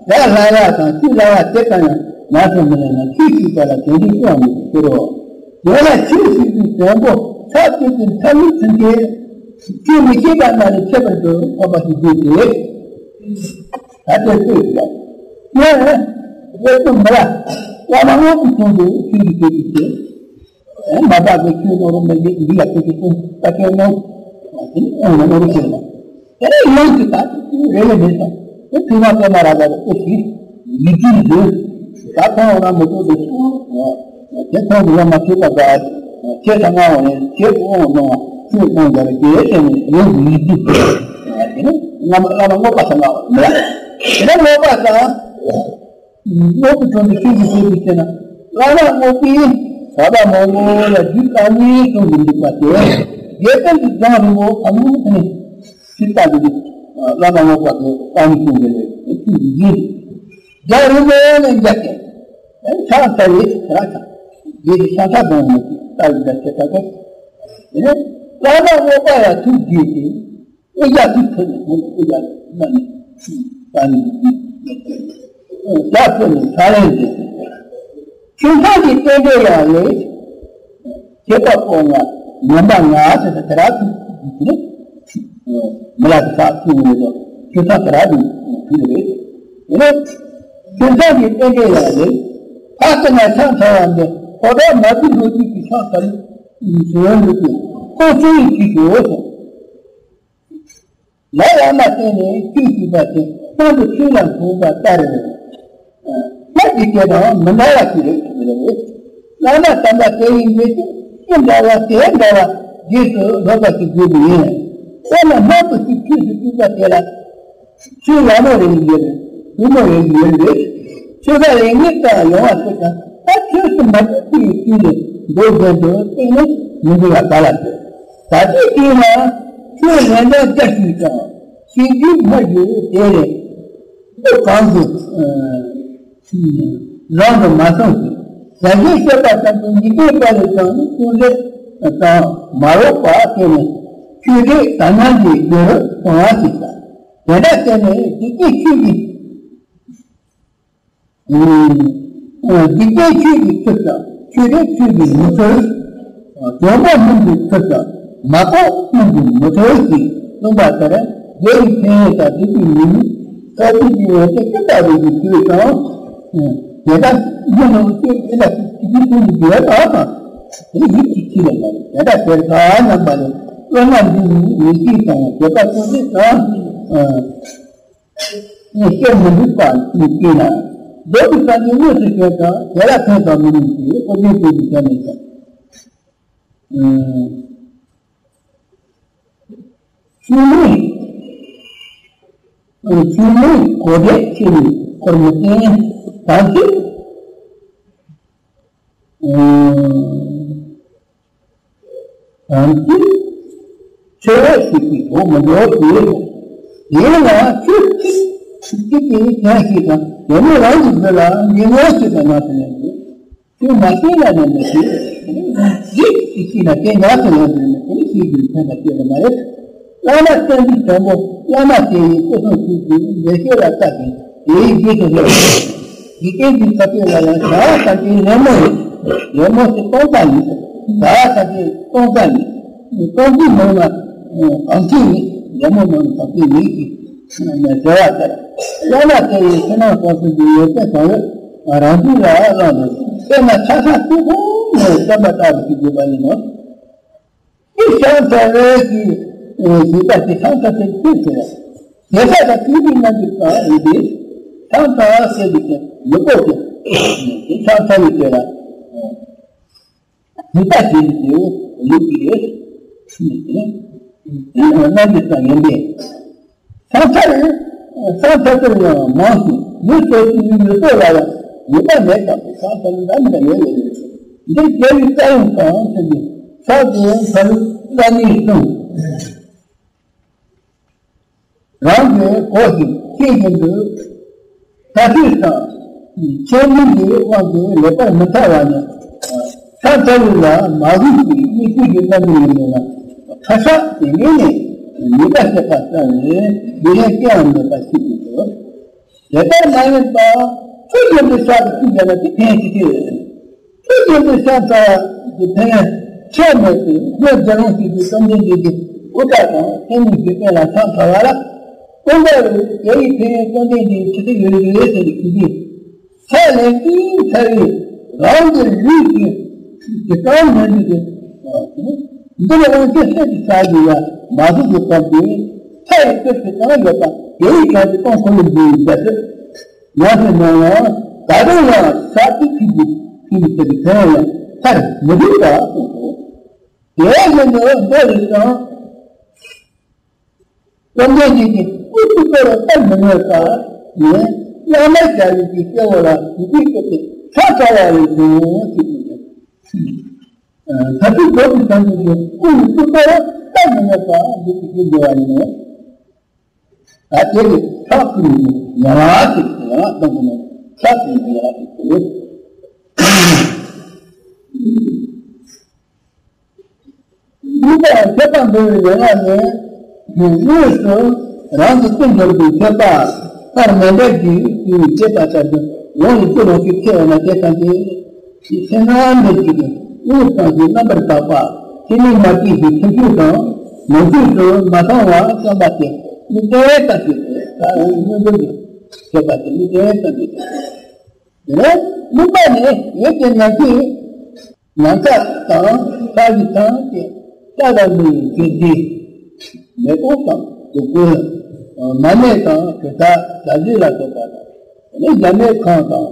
ར་ལ་ཡ་དང་ཆུ་ལ་ཡ་དེ་དང་ཡང་ང་ཚོ་མི་ལ་ན་ཆུ་ཞིག་པ་ལ་དོན་འདི་ཀྱང་མི་ཤེས་རོ། དེ་ལ་ཆུ་ཞིག་པའི་དོན་པོ་ས་དེ་ཀྱི་མཐའ་མི་ཚུན་ཆད་ཆུ་མི་ཤེས་པ་ན་ནི་ཁྱད་པར་དུ་ཐོབ་པ་ཞིག་དགོས་ཏེ། ད་དེ་ལྟོས་ཤིག་ལ། ཡང་རེ་ཏུ་མི་ལ་བླ་མ་དངོས་ཀྱི་དོན་དུ་ཆུ་ཞིག་དེ་ཀྱི་ཆེ། མ་དག་གི་ཆོས་རྣོ་རུ་མི་འདི་འདི་ལ་ཁོ་ཆོས་གསུང་ལྟ་མཁན་རྣོ། དེ་ནི་ཨོ་ན་རྣོ་རུ་ཆེ་ན། དེ་ནས་ཡོངས་ཀྱི་ད་ཆོས་རེ་ལས་མེད་ཙང་དེ་ཐུན་མ་པད་མ་ར་ག་རུ་ཨེ་ཞིག་ཡིད་ཀྱི་འདོད། ད་ཁོང་རང་མི་འདོད་དེ་ཆོས་དེ་ཁོང་གི་བླ་མ་ཆོས་པ་ག་ཁྱེད་ཚང་མ་འོང་ནས་ཁྱེད་ཀྱི་དབང་གནང་བ་ཆོས་གསུང་བར་དགེ་བའི་ཆེད་ནས་ཡོངས་ཀྱི་ཡིད་ཀྱི་འདོད། དེ་ནི་བླ་མ་བླ་མ་དངོས་པ་ཚང་མ་འོང་ནས་དེ་ནི་དངོས་པ་དང་། དངོས་པོ་དོན་དུ་ཤེས་ཀྱི་ཤེས་ཀྱི་ཟེར་ན། བླ་མ་དངོས་པོས་བསླབ་པ་མང་པོ་ལ་རྒྱུད་བཀའ་གཉིས་གསུང་གི་འདུག་པ་དེ། རྒྱལ་པོ་གི་རྒྱང་རིང་པོ་གང་ཡིན་དེ་ནི་ཕྱི་ལྟ་གི་བླ་མ་དངོས་པོ་དེ་བཀའ་གཉིས་གསུང་གི་རེད་ཅི་ཡིན། རྒྱང་རིང་པོ་ནས་འཇག་གི་ཕྱག་འཚལ་བའི་ར་ཆགས། རྒྱལ་གྱི་ཕྱག་འཚལ་གདོང་ནས་ལྟ་ཡི་འདྲ་བྱེད་ཀ་ཀ། དེ་ནས་བླ་མ་དངོས་པོ་ཡ་ཐུགས་དགྱེས་ཏེ། ཨོ་ཡ་ཐུགས་ཁྲོ་ནས་ཁོང་ཨོ་ཡ་མ་ནི་ས་ནི་ཡ་ཁྲོ་ནས་ས་ལན་འདེབས། ཁྱིམ་ཚང་གི་རྟེན་འབྲེལ་ཡང་ལས། ཁྱད་པར་ཀོ་ང་ཉམས་པ་ང་ཟེར་ཏེ་དེ་ར་ཐུགས་ཀྱི་ནི་མི་ལ་དེ་ས་ཐུགས་ནས་དོ་ཁྱིམ་ཚང་དེ་ར་དུ་ཐུགས་རེད། དེ་ནས་ཁྱིམ་ཚང་གི་རྟེན་འབྲེལ་ཡང་ལས། ཨ་ཙི་ང་ཆང་ཚ་བ་འདི་ཁོ་ཐག་མ་བུ་ལོ་རྒྱུས་ཀྱི་ཆང་ཚ་ལུགས་ཟེར་ཡོང་འདུག་གི་ཁོ་ཚོ་ཡི་གི་ཞོ་ཟེར། ལ་ཡང་མ་བསྟན་ནས་ཆོས་ཞུས་པ་དེ་སྔོན་དུ་ཆོས་ལ་འཁྲུངས་པ་ལྟར་རེད། སྔར་གྱི་སྐད་དང་མི་འདྲ་བ་ཞིག་རེད་ཟེར་གྱི་རེད། བླ་མ་དམ་པ་དེ་ཡི་འདོད་ཚུལ་ཅི་འདྲ་བ་དེ་འདྲ་བ་རྗེས་སུ་ལོག་པ་ཞིག་དགོས་པ་ཡིན། དེ་ལ་སྔོན་དུ་ཞིག་ཆོས་སུ་བཅུག་པ་དེ་ལ། ཆོས་ཡག་མོ་རེ་ཡོད་རེད། བདུད་མོ་རེ་ཡོད་རེད། ཆོས་ཁ་ལས་ངེས་དང་ཡོང་བ་ཚོ་དང་ད་ཆོས་སུ་མ་བཅུག་པའི་དུས་ལས་མདོ་རྒྱན་དུ་བསྟན་ནས་མི་འགྲོ་བ་ག་ལ་འདུག་ད་ལྟའི་དུས་ལ་ཆོས་ལན་འདྲ་བརྒྱ་ཞིག་དང་ཤེས་རྒྱུད་སྨྲ་རྒྱུ་དེ་ལས་མདོ་གང་དུ་རང་དུ་མ་སོང་ཞིང་། ཞལ་བཞེས་བཤད་པ་ཙམ་དུ་འཇིག་རྟེན་པ་ལས་ཀྱང་ཀུན་ལེགས་དང་མ་རོགས་པ་བསྟན་ནས་ཆོས་དེ་ད་ནང་གི་དགེ་རུ་གཏོང་བ་ཞིག་དང་། དེ་འདྲ་བྱས་ནས་འཇིག་རྟེན་ཆོས་ཀྱི། འཇིག་རྟེན་ཆོས་ཀྱི་ཚུལ་དང་ཆོས་དེ་ཆོས་ཀྱི་མི་ཚུལ། དོན་པོ་སྣུམ་གྱི་ཚུལ་དང་མ་གོག་སྣུམ་གྱི་མི་ཚུལ་ཞེས་གསུངས་པ་ལྟར་དགེ་བའི་ཕན་ཡོན་དང་སྡིག་པའི་ཉེས་དམིགས་བཀའ་དྲིན་གྱི་ཡོན་ཏན་ཇི་ལྟ་བུ་ཞིག་ཞུས་དང་། དེ་དག་ཡིན་ནོ་ཞེས་དེ་ལ་ཅི་ཅི་ཅི་ཅི་ཅི་ཡོད་དང་དང་། དེ་ཡིད་ཀྱི་ཆོས་ལ་ཡང་དེ་དག་དེར་ཁ་རྣམ་པ་ལས་བློ་སྣ་འདི་ཉིད་ཡིད་ཀྱི་དང་དེ་དག་ཀུན་གཞི་དང་། ནི་སྐྱེ་མི་འདུག་པ་ཞིག་སྐྱེས་ན། མདོ་དེ་ས་ཆའི་དངོས་སུ་བྱས་ཀྱང་དེ་ལ་ཕན་ཙམ་མི་རུང་སྟེ་ཨོ་རྒྱན་སྐད་དུ་བྱས་ནས་ཀྱང་། ཨ། ཆུ་མིག་ཆུ་མིག་གོ་འབྲས་ཆེ་བའི་འཁོར་མི་བསྟན་དམ་ཚིག་དམ་ཚིག་ཆེ་བ་ཞིག་གིས་གོ་མི་འགྲོ་སྟེ། དེས་ན་ཆོས་གཅིག་གཅིག་གིས་གཞན་ཞིག་དང་དེ་ནི་རང་གི་རྒྱུད་ལ་འདི་ངོ་ཤེས་པ་ཉམས་སུ་ལེན་དགོས། དེ་མ་བྱས་ན་ཉམས་པ་ཞིག་རེད། ཡིད་ཀྱིས་ཤེས་ན་དེ་ཉམས་སུ་ལེན་དགོས་ནས་དེ་ནི་ཤེས་རྒྱུའི་ཕན་པ་སྐྱེ་བ་མ་རེད། བླ་མ་བསྟན་འཛིན་དྲང་པོ་བླ་མ་དེ་ཡི་སྐུ་གསུང་ཐུགས་ཀྱི་འདས་ཤོད་ལ་བལྟ་ཞིང་དེའི་རྗེས་སུ་སླེབས། འཇིག་རྟེན་གྱི་ཁ་ཐུག་ལ་ཡང་བྱ་བ་ཐམས་ཅད་ལད་མོ་ཡིན། ལད་མོ་དེ་སྟོང་པ་ཡིན། བྱ་བ་ཐམས་ཅད་སྟོང་པ་ཡིན། སྟོང་པའི་ནང་ན་གང་ཤེས་ཡིན། ལད་མོ་ནང་ན་གང་ཤེས་མེད་ཅིང་ཟེར་བ་ལྟར། བླ་མ་དེ་ཡི་ཕྱི་ནང་གསང་གསུམ་གྱི་ཡོན་ཏན་གང་ཡོད་རང་རྒྱུད་ལ་བླངས་ནས་དཔེར་ན་ཆ་ཤས་གཅིག་ཁོ་ནས་བསྟན་པ་ལྟ་བུ་ཞིག་དགོས་པ་ཡིན་ནོ། དེ་ཤ་ཚ་རེ་ཞིག་ཞིག་པ་དེ་ཤ་ཚ་ཚེ་ཚེ་ཟེར། དེ་ཤ་ཚ་དུས་ཀྱི་རྣམ་འགྱུར་དང་ཡིན་ཏེ། ཤ་ཚ་ཟེར་བའི་ཚེ་མི་ལྐོག་ཏུ་དེ་ཤ་ཚ་ཡི་དེ་ལ། ཉེས་པ་བྱེད་ཀྱི་དེའོ་ལུགས་ཀྱི་རེད། རྣམ་འགྱུར་དང་ཡིན་པས། ས་མཐར། ས་མཐར་ཐུག་ཡང་མང་ཞིང་མི་སོ་སོའི་མི་སོ་ལ་ཡང་ཉེས་པ་མེད་ཀྱང་ས་མཐར་འདྲ་མི་འདྲ་ཡོད་ཡོད་རེད། འདིར་རྒྱལ་བའི་བཀའ་ཡང་གང་ཟེར་ཏེ་ས་དེ་མཐར་བཀའ་ནི་གསུངས། རང་གིས་གོ་ཞིང་ཤེས་བཞིན་དུ། ཐ་ཚིག་དང་། ཆད་མིན་གྱི་དབང་གིས་ལེགས་པར་མི་ཐར་བ་ནི། ས་མཐའ་ལུགས་ལ་མ་གུས་པའི་གཉིས་ཆོས་ཀྱི་རྣམ་འགྱུར་ཡིན་མོད་ལ། ཁ་ཤགས་ཀྱི་ངོས་ནས་ཉེས་པ་བཤད་པ་ཙམ་ལས་དགེ་ལན་ཅི་ཡང་མེད་པ་ཤེས་དགོས་སོ། དེ་ལྟར་མ་ཡིན་པ་ཆོས་ཀྱི་འདི་ཤག་ཏུ་ཤེས་པ་ན་དེ་ཕན་ཞིག་ཆེ། ཆོས་ཀྱི་འདི་ཤག་ཚ་གི་ཕན་ཆད་མེད་དུ་སྔོན་རྒྱལ་དབང་ཞིག་གི་བཅོམ་ལྡན་འདས་ཀྱི་དབུ་སྐྲ་དང་ཐལ་མོ་སྦྱར་སྟངས་ལ་ཤག་ཚ་བ་ལ། སྟོན་པ་རེད། དེ་ཡི་ཕན་ཡོན་བཅོམ་ལྡན་འདས་ཆེ་ས་ཡོད་རེད་ཟེར་ནས་ཞུ་རྒྱུ། ས་ལན་ཀིང་ཚ་བའི་རང་གི་ལུས་ཀྱི་གི་གང་མི་འདུག་གི། འདི་ལ་དབང་ཆེན་སེམས་ཀྱི་ས་གི་ཡ་མ་གཟུགས་ཀྱི་སྟོབས་ཀྱིས་ས་ཡི་སྟོབས་ཀྱིས་གང་ཡོད་པ་དེ་ཡི་གང་གི་སྟོང་ཁོ་ནས་འདུག་ཡོད་པ་ཟེར། ང་ཚོའི་ནང་ལ་ད་རུང་ཡང་ས་ཏི་ཁི་གི་ཁི་གི་ཟེར་བའི་ཚན་ཡང་ཚར་མི་འདུག་པ་གསུངས་སོ། དེ་ཡང་མི་འདུག་མདོ་ཡི་སང་བཅོམ་ལྡན་འདས་ཀྱི་སྐུ་གཙུག་ཏོར་བལྟར་མི་ནུས་པ་ནི་བླ་མ་རྒྱལ་བའི་གི་སྐྱེ་བོ་ལ་གུས་པའི་སྟོབས་ཀྱིས་ས་ཚ་བ་ཡི་གཟུངས་ཞེས་གསུངས་ཏེ། ད་ཚིག་མདོ་དེ་ཚང་གི་སྐུ་ཡི་གཙུག་ཏོར་བལྟར་མི་ནུས་པ་འདི་ཚིག་གི་འགྲེལ་བ་ཡིན་ནོ། ད་དེ་ནི་ཕྱག་ཕུལ་ནས་ཡང་ལ་ཞིག་ཡང་ལ་གཏོང་དགོས་ནས་ཕྱག་ཕུལ་ནས་ཡང་ལ་ཞིག་དགོས། འདི་དང་ཁྱད་པར་འདུལ་བའི་ཡན་ལག་ནི། དངོས་སུ་རང་གི་ཀུན་རྫོབ་ཀྱི་ཁྱད་པར་མཐར་མི་འབྲལ་གྱི་ཞེས་བཤད་པ་ལྟར་དུ་ཡོངས་སུ་རྫོགས་པའི་ཁྱད་པར་ན་དེ་ཙམ་གྱིས་ཤེས་ན་འདོད་ཀྱི་དངོས་སུ་གང་ཞིག་རྣམ་པར་དག་པ་ཤེས་ནས་མ་སྐྱེས་ཤིང་ཐུན་མོང་དང་ནང་ཆོས་སུ་མ་ཚང་བ་བསམ་པ་སྟེ་མི་འདྲ་བའི་ལྟ་བྱེད་དེ་ད་རང་གི་མངོན་འདོད་ཀྱི་ཁྱད་པར་དེ་མི་འདྲ་བའི་ལྟ་བྱེད་དེ། དེ་ནས་སྨིན་པ་ནི་ཡོད་ཀྱི་ཉག་གཅིག་ནམ་མཁའ་དང་ས་གཞི་ཐམས་ཅད་ས་དང་མེ་ཡི་འགྱུར་གྱི་མེ་ཏོག་དང་དུག་ཁུ། མ་ཎི་དང་གྲུབ་མཐའ་ཞལ་བཞི་ལ་སོགས་པ་དང་། དེ་ནས་གཞལ་མེད་ཁང་དང་།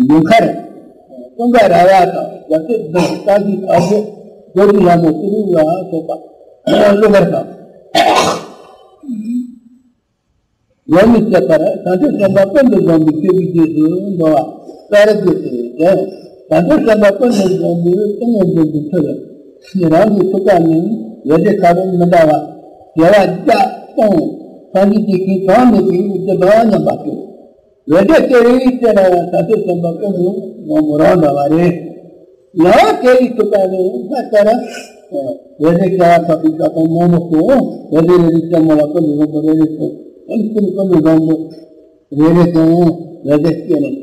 ཡུངས་དཀར། ཀུན་དགའ་ར་བ་དང་རྒྱལ་སྲིད་བདུན་ས་གཞི་ཨ་བྷོ་ཇོ་ཏི་ལ་མོ་ཏི་རུ་ལ་སོགས་པ་གླུ་གར་དང་། ཡོངས་མི་སྐྱེ་བར་བྱང་ཆུབ་སེམས་དཔའ་ཀུན་ཏུ་བཟང་པོའི་སྤྱོད་པའི་རྗེས་སུ་འགྲོ་བ་ཀ་ར་ཀི་ཏེ་ཡིན། བྱང་ཆུབ་སེམས་དཔའ་ཀུན་ཏུ་བཟང་པོའི་ཏིང་ངེ་འཛིན་གྱི་མཐུ་ལས་ཉིད་རང་གི་ཐུགས་ཀ་ནས་འོད་ཟེར་ཁ་དོག་མི་འདྲ་བ་བྱེ་བ་བརྒྱ་སྟོང་སངས་རྒྱས་ཀྱི་ཞིང་གྲངས་མེད་པའི་རྒྱུ་དང་མཉམ་པ་སྟེ། འོད་ཟེར་དེ་རིང་བལྟས་ན་ཡང་བྱང་ཆུབ་སེམས་དཔའ་ཀུན་ཏུ་བཟང་པོ་རང་འདྲ་བ་རེད། ཡང་དེ་ཡི་ཐུགས་ཀ་ནས་སྔར་ལྟར་འོད་ཟེར་བྱེ་བ་ཕྲག་བདུན་བརྒྱ་སྟོང་མང་པོ་སོང་། འོད་ཟེར་རེ་རེ་ལྟད་མོ་ལ་ཀུན་ཏུ་བཟང་པོ་རེ་རེ་སོང་། ཨེ་ཀུན་ཀུན་ཏུ་བཟང་པོ་རེ་རེ་དང་འོད་ཟེར་སྐྱེས་ནས་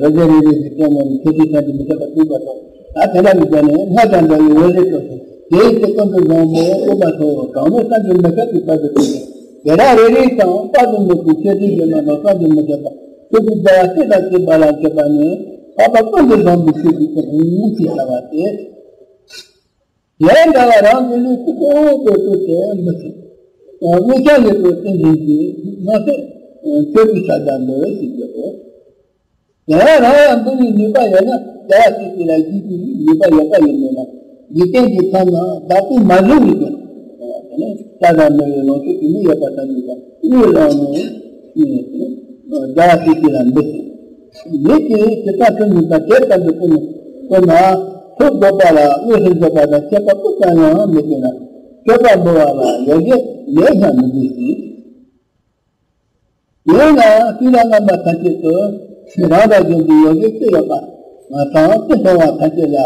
འོད་ཟེར་རེ་རེ་ལྟད་མོ་ནི་ཆོས་ཅན་སངས་རྒྱས་མི་ཁྱབ་པ་སྟོན་པ་དང་། ད་དེ་འདྲ་མི་འདྲ་ནས་སྔར་དང་འདྲ་བའི་འོད་ཟེར་སོང་ཞིང་དེ་ཡི་ཚེ་ཀུན་ཏུ་བཟང་པོ་སྟོན་པ་སོགས་གྲངས་མེད་སངས་རྒྱས་མི་ཁྱབ་ཀྱི་བར་དུ་སྟོན་ཏེ། དེ་དག་རེ་རེ་དང་དཔག་ཏུ་མེད་པའི་མཆོད་རྟེན་བརྒྱ་མ་དང་སངས་རྒྱས་མི་ཁྱབ་པ་ཆོས་ཀྱི་རྒྱལ་བ་སྲས་དང་བཅས་པ་ལ་མཆོད་པ་ནི་འཕགས་པ་ཀུན་ཏུ་བཟང་པོའི་མཆོད་པའི་ཚོགས་ཡིན་ཞེས་བྱ་བ་སྟེ། དེ་འདྲ་བ་རང་གི་ལུས་གཅིག་པོ་དེ་ལྟོས་ཏེ་མི་ཚེ་དངོས་བྱང་ཡོད་པའི་ཏིང་འཛིན་གྱིས་མ་ཚད་མཆོད་པའི་ཕྱག་རྒྱ་འདོད་ཞེས་བརྗོད་དོ། ཡང་ཡང་རང་ཡང་འདུལ་བའི་ནུས་པ་ཡོད་ན། བྱ་བ་ཅི་ཞིག་ལ་གཞི་གི་ནུས་པ་ཡོད་པ་ཡིན་མིན་ལ། འཇིག་རྟེན་གྱི་ཁམས་ན་བདག་པོས་མ་བཟུང་བའི་དོན། དེ་ནི་ས་དང་མེ་ཡི་ལོངས་སྤྱོད་ཀྱི་མི་ཡོད་པ་དང་ནུས་པ་དངོས་ལ་ནི་བྱ་བ་ཅི་ཞིག་ལ་འདུལ་ཞིང་། མི་དེས་ཇི་ལྟར་ཐུབ་ནུས་པ་དེ་ལྟར་དུ་བསྐུལ་ནས་བསྐུལ་ན། ཐུགས་དགོས་པ་ལ་དངོས་སུ་འཇོག་པ་དང་ཁྱད་པར་སྤུ་ཙམ་ཡང་མི་སྟོན་ལ། མཆོད་པ་འབུལ་བ་ལ་ཡོ་བྱད་ལས་ཀྱང་མི་འདུས་ཤིང་། ཡང་ན་སྤྱིར་ན་རྣམ་པ་ཐམས་ཅད་དུ་རང་དང་གཞན་གྱི་ཡོ་བྱད་ཅི་ཡོད་པ་དང་ཅི་མཐོང་བ་ཐམས་ཅད་ལ་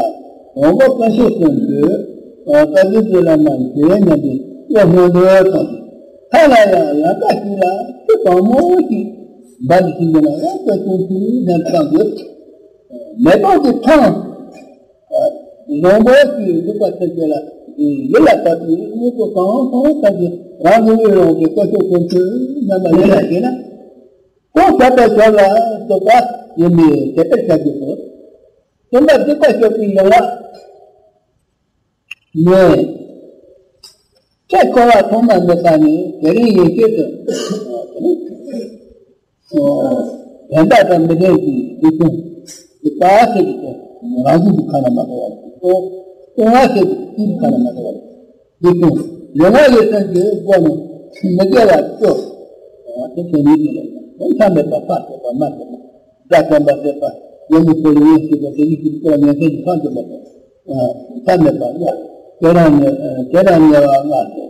དང་པོ་དཀོན་མཆོག་གསུམ་གྱི་བཀའ་བརྒྱུད་ཀྱི་བླ་མ་མཇལ་སྙམ་པའི་བློ་སྔོན་དུ་བཏང་། མཐའ་ལ་ཡང་ལམ་ཁ་ཞིག་ལ་ཆུ་གང་མང་ཞིག་འབབ་པའི་ཤིང་ཀུན་ལ་ཡང་སྐྱོ་ཤིང་ཆུའི་ནང་བཏང་དགོས། མེ་ཏོག་གི་ཐང་། རང་བཞིན་གྱིས་འདུག་པ་ཐམས་ཅད་ལ་ཡིད་ལ་བབས་པའི་དངོས་པོ་གང་གང་ཙམ་གྱིས་རང་གི་དབུས་ལོངས་ཏེ་དཀོན་མཆོག་ཀུན་མཁྱེན་རྣམ་པ་ལས་ལ་བྱེད་ན། ཁོང་བྱ་བའི་ཞབས་ལ་གཏོགས་པ་ཡིན་མིན་དེ་ལྟར་བྱ་རྒྱུ་དང་། སྟོན་པ་སྡིག་པ་སྤྱོད་པའི་ཡན་ལག་ནས། ཆོས་འཁོར་བ་ཐོག་མ་མེད་པ་ནས་དེ་རིང་ཡན་ཆད་དུ། བན་དག་དང་མི་ལྡན་གྱི་སྡིག་ཅན་སྡིག་པ་ཟེར་གྱི་ཚེ་རང་བཞིན་གྱི་ཁ་ན་མ་ཐོ་བ་ཞིག་གསུང་སྟོང་བ་ཟེར་གྱི་སྐྱིད་ཁ་ན་མ་ཐོ་བ་སྡིག་ཅན་ལས་ངན་ལས་སོན་གྱི་སྒོ་ནས་མི་དགེ་བ་སྤྱོད། དེ་ཚེ་ཉིད་ཀྱི་ལས་དོན་མཐའ་མེད་པ་ཕར་བྱེད་པ་མ་བྱེད་པ་དགྲ་བཅོམ་པ་མཛད་པ་ཡོན་མི་ཚོལ་ཡོན་ཞིག་པ་དེ་ཉིད་ཀྱི་སྐོར་ཉན་ཐོས་ཀྱི་ཁམས་སུ་མ་ཐོབ། མཐའ་མེད་པ་ལྔ། དེ་རང་ཉེ་དེ་རང་ཉེ་བ་ལྔ་སྟེ།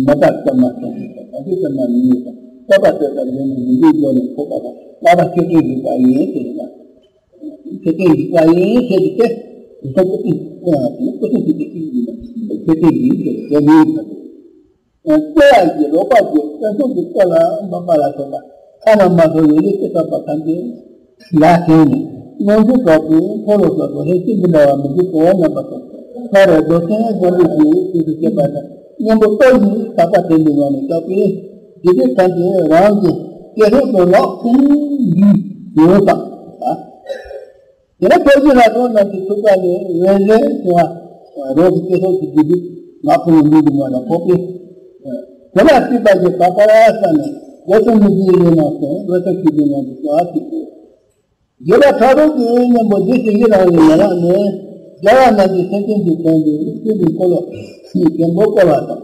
མ་དག་ཙམ་མ་ཙམ་ཞིག་དང་གང་ཞིག་ཙམ་མ་མི་ཉེས་དང་བསྐལ་པ་དེ་ལྟར་ཡོད་ནས་མི་འདུས་སྒོ་ནས་ཕོག་པ་དང་བསླབ་པ་ཆོས་ཅན་རིག་པ་ཡིན་ཞེས་ན། ཆོས་ཅན་རིག་པ་ཡིན་ཞེས་ཏེ། ཐོབ་པ་ཏིག་ཏིག་ཏིག་ཏིག་ཡིན་ན་ཆོས་ཅན་རིག་ཞེས་ཏེ་མིང་ཡིན་པ་སྟེ། སྐྱེ་བ་གི་རོགས་པ་གི་བསོད་ནམས་ཀྱི་སྐོར་ལ་འབད་པ་ལ་སོགས་པ་ཁ་ན་མ་ཐོ་ཡོད་ལས་ཀྱི་བསགས་པ་ཐམས་ཅད་ལ་བརྟེན་ནས་རྣམ་འགྱུར་དྲག་པོས་འཁོར་ལོ་བསྐོར་དུ་ལྷན་ཅིག་འདི་འདྲ་བ་མི་འདུག་གོ། རྣམ་པ་ཚོ་ཁ་རེ་རྡོ་ཆེན་སྒོམ་པའི་རྗེས་སུ་སྐྱེས་པ་དང་གཉེན་པོ་ལྟོ་ཡིས་དག་པ་དྲན་པའི་ངང་ནས་བསགས་པའི་དགེ་སྡིག་ཐམས་ཅད་རང་གི་སྐྱེ་སྲོག་ཏུ་ལག་ཁུངས་འདུས་ཡོད་དང་། དེ་ནས་ཕྱོགས་བཅུའི་ལྷ་ཚོགས་རྣམས་ཀྱི་ཐུགས་ཀ་ནས་འོད་ཟེར་བྱུང་བ། རང་གི་སྐྱེ་སྲོག་གི་རྒྱུ་དུས་ང་ཕུང་བའི་མི་འདུག་མ་ལ་ཕོག་པས། དེ་ལ་སྲིད་པ་གི་དག་པར་བསམ་ནས་སྒོ་གསུམ་མི་བརྗེད་ལས་རྣམས་སོ་སོ་སོ་སྐྱེ་བོའི་ངང་དུ་བྱ་བ་ཞིག་དགོས། དགེ་བ་ཕྲག་དོག་གི་གཉེན་པོ་རྗེས་སུ་ཡི་རང་བའི་ཡན་ལག་ནས། རྒྱལ་བ་རྣམས་ཀྱི་སེམས་ཅན་གྱི་དོན་དུ་སྲིད་པའི་འཁོར་ལོ་ནི་མགོན་པོ་བསྐོར་བ་དང་།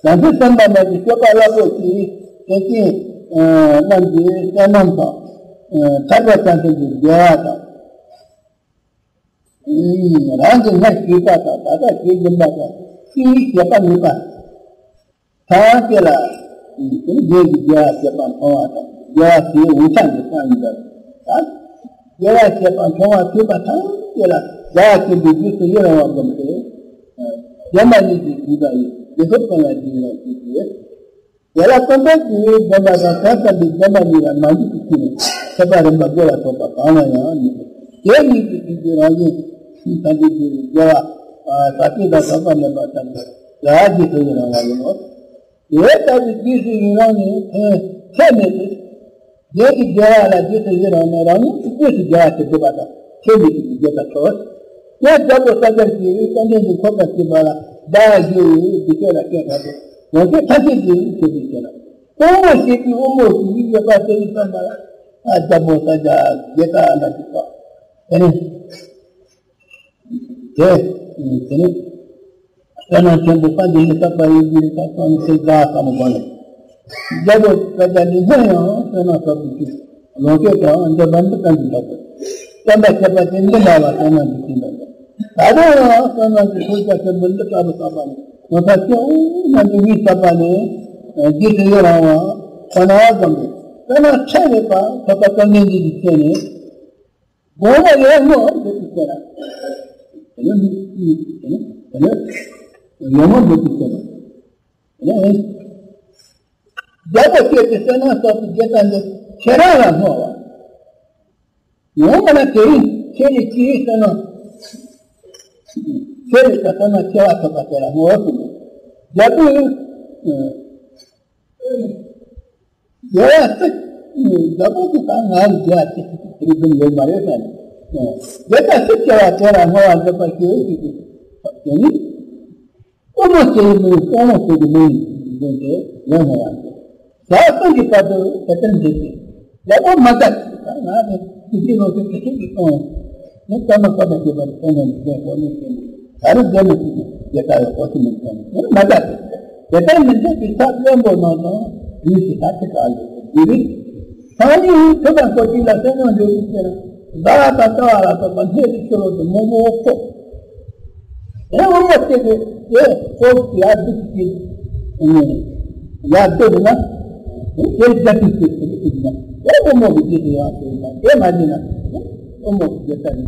བྱང་ཆུབ་སེམས་དཔའ་རྣམས་ཀྱི་སྤྱོད་པ་རླབས་པོ་ཆེའི་སེམས་ཅན་རྣམས་ཀྱི་བསོད་ནམས་དང་། ཐར་པ་བྱང་སེམས་ཀྱི་དགེ་བ་དང་། རང་གི་སྔར་བྱས་པ་དང་ད་ལྟ་བྱེད་བཞིན་པ་དང་ཕྱིའི་བྱེད་པ་ནུས་པ་ཐམས་ཅད་ལ། ཡིད་ཀྱི་དགེ་བ་བྱེད་པ་མཐོང་བ་དང་དགེ་བ་དེའི་འོད་ཆགས་ནས་སངས་ཡིན་པ་དང་། དགེ་བ་བྱེད་པ་མཐོང་བ་ཐོས་པ་ཐམས་ཅད་ལ་དགའ་བ་སྐྱེ་འདུག་རྗེས་སུ་ཡི་རང་བ་བསྒོམས་ཏེ། བདེན་པ་གཉིས་ཀྱི་སྡིག་པ་ཡིས་བདེ་སྟོབས་ཀུན་ལ་སྡིག་རང་བྱེད་ཀྱི། དེ་ལ་ཀུན་རྟོག་གིས་བདེན་པ་དང་གང་ལྟར་གྱི་བདེན་པ་གཉིས་ལ་མ་འཇིགས་པའི་ཚུལ་ནས་ཐེག་པ་རིམ་པ་དགེ་བ་ཐོབ་པ་གང་ལ་ཡང་མི་འདུག་དེ་གཉིས་ཀྱི་སྡིག་པའི་རང་བཞིན་ཐམས་ཅད་དགེ་བའི་དགེ་བ་ཟག་བཅས་དང་ཟག་པ་མེད་པ་ཐམས་ཅད་ལ་རྗེས་སུ་ཡི་རང་བ་ཡིན་ནོ། དེ་ལྟ་བུའི་རྗེས་སུ་ཡི་རང་ནི་ཚད་མེད་དེ། རྒྱལ་གྱི་རྒྱལ་བ་ལ་རྗེས་སུ་ཡི་རང་ན་རང་ཉིད་ཀྱི་རྗེས་སུ་རྒྱལ་བ་དེ་སྒྲུབ་པ་དང་ཆོས་ཉིད་ཀྱི་རྒྱལ་དང་ཁྲོ། ཡང་རྒྱལ་པོ་ས་སྐྱར་གྱི་བསྟན་འཛིན་གྱི་འཁོར་དང་བཅས་པ་ལ་བདག་རྒྱལ་བའི་བདེ་སྐྱོ་ལ་བརྟེན་ཐབས་ཏེ་ཡོངས་ཚོགས་ཐམས་ཅད་ཀྱི་ཆོས་ཀྱི་ཆོས་ལ་དཔང་པོ་ཞེས་པའི་དབང་པོ་ཞིག་ཡོད་པ་དེ་ཡི་བསམ་པ་ལ་རྒྱལ་པོ་ས་སྐྱ་རྒྱལ་དག་ལ་ཞུགས་པ། དེ་ནི། དེ། དེ་ནི། བསོད་ནམས་ཆེན་པོ་སངས་རྒྱས་ཀྱི་བསགས་པ་ཡི་གེ་རིགས་དང་སོགས་ནི་ཚེ་འགའ་ཙམ་གོང་ནས། རྒྱལ་པོ་སྐད་ཆ་འདི་སྔོན་ཡང་བསོད་ནམས་བསགས་པའི་ཚུལ། ལོངས་སྤྱོད་དང་འདོད་པ་འདི་ཀུན་གྱི་བདག་པོ། བསྟན་པ་ཁྱབ་པ་དེ་འདི་འདྲ་བ་བསོད་ནམས་ཀྱི་ཤིང་རྟ་ཅན། ད་དུང་ཡང་བསོད་ནམས་ཀྱི་ཕུན་ཚོགས་ཆེན་པོ་འདི་དཀར་པོ་བསགས་པ་ནི་ངོ་མཚར་ཆེའོ་སྙམ་དུ་ཡིད་བསམ་པ་ནི། རྗེས་སུ་ཡི་རང་བ་ཁོ་ན་བསྒོམས་ཏེ་བསོད་ནམས་ཚད་མེད་པ་ཐོབ་པ་དཀའ་ངལ་འདི་གི་ཚེ་ནི། དགོངས་པ་ཡང་སྔོན་འགྲོ་དུ་བྱེད་ན། དེ་ནས་མི་དེ་ནས་དེ་ནས་ཡང་སྔོན་འགྲོ་དུ་བྱེད་ན། དེ་ནས་རྒྱལ་པོ་ཁྱེད་ཀྱི་བསོད་ནམས་བསགས་པའི་རྒྱུ་དང་འདི་ཁྱེད་རང་ལ་བསྔོ་བ། ཡང་མིན་ན་དེ་རིང་ཁྱེད་ཀྱི་སྤྱིའི་བསོད་ནམས་ཁྱེད་ཀྱི་བསོད་ནམས་ཆེ་བ་ཐོབ་པ་དེ་ལ་བསྔོ་བ་ཟེར་ནས་རྒྱལ་པོས། དགེ་བ་སུ། བདག་པོ་དེ་དག་ང་ལ་དགེ་བ་ཅི་ཞིག་དེ་རིགས་ཡོད་མ་རེད་ཟེར་ནས། དེ་དག་སུ་སྐྱེ་བ་དེ་ལ་བསྔོ་བ་འདོད་པ་སྐྱེ་ཞིག་དེ་ནི། དཔོན་མོ་སྐྱེ་ཡི་མིན་དཔོན་མོ་སྐྱེ་གི་མིན་འདུན་ཏེ་ཡང་བསྔོ་བ་འདོད། ཟག་གསུམ་གྱི་བར་དུ་དེ་ལྟར་འདུས་ཏེ། ཡག་པོ་མ་ལྟ། ད་ང་ནི་དེ་བཞིན་ལོ་ཚོད་ཀྱི་ཤིན་ཏུ་གཏོང་། ནི་ཀ་མ་ཀ་མ་སྐྱེས་པ་ནི་ཁོང་ན་ནི་ཀྱེ་ཧོ་ནི་ཀྱེ་ནི་ད་རུང་རྒྱ་མི་སྲིད་ཀྱི་རྒྱ་ཀ་ཡོད་ཧོ་སི་མི་ཀྱེ་ནི་མ་ལྟ། དེ་ལྟར་མི་འདོད་པའི་ཐབས་གཡོན་པོ་ནང་དང་ཡུལ་གྱི་ཐབས་ཀྱི་ཀ་ལས་འདི་རིགས། སང་ཉིན་ཐུབ་པ་སོགས་ཀྱིས་ལ་སེམས་ནང་འདོད་པའི་ཕྱིར། ཟ་བ་དང་བལྟ་བ་ལ་སོགས་པ་སྣོད་ཀྱི་ཆུ་ལོག་ཏུ་མོག་མོག་ཕོག་དེ་འོ་མ་སྟེ་དེ་དེ་ཨོ་ཡ་འདི་ཀྱི་ཡ་འདོད་ན་དེ་རྒྱ་ཏི་ཀྱི་ཀྱི་ཀྱི་ན་དེ་འོ་མ་གི་ཀྱི་ཀྱི་ཡ་ཟེར་ན་དེ་མ་ཡིན་ན་འོ་མ་གི་ཀྱི་ཀྱི།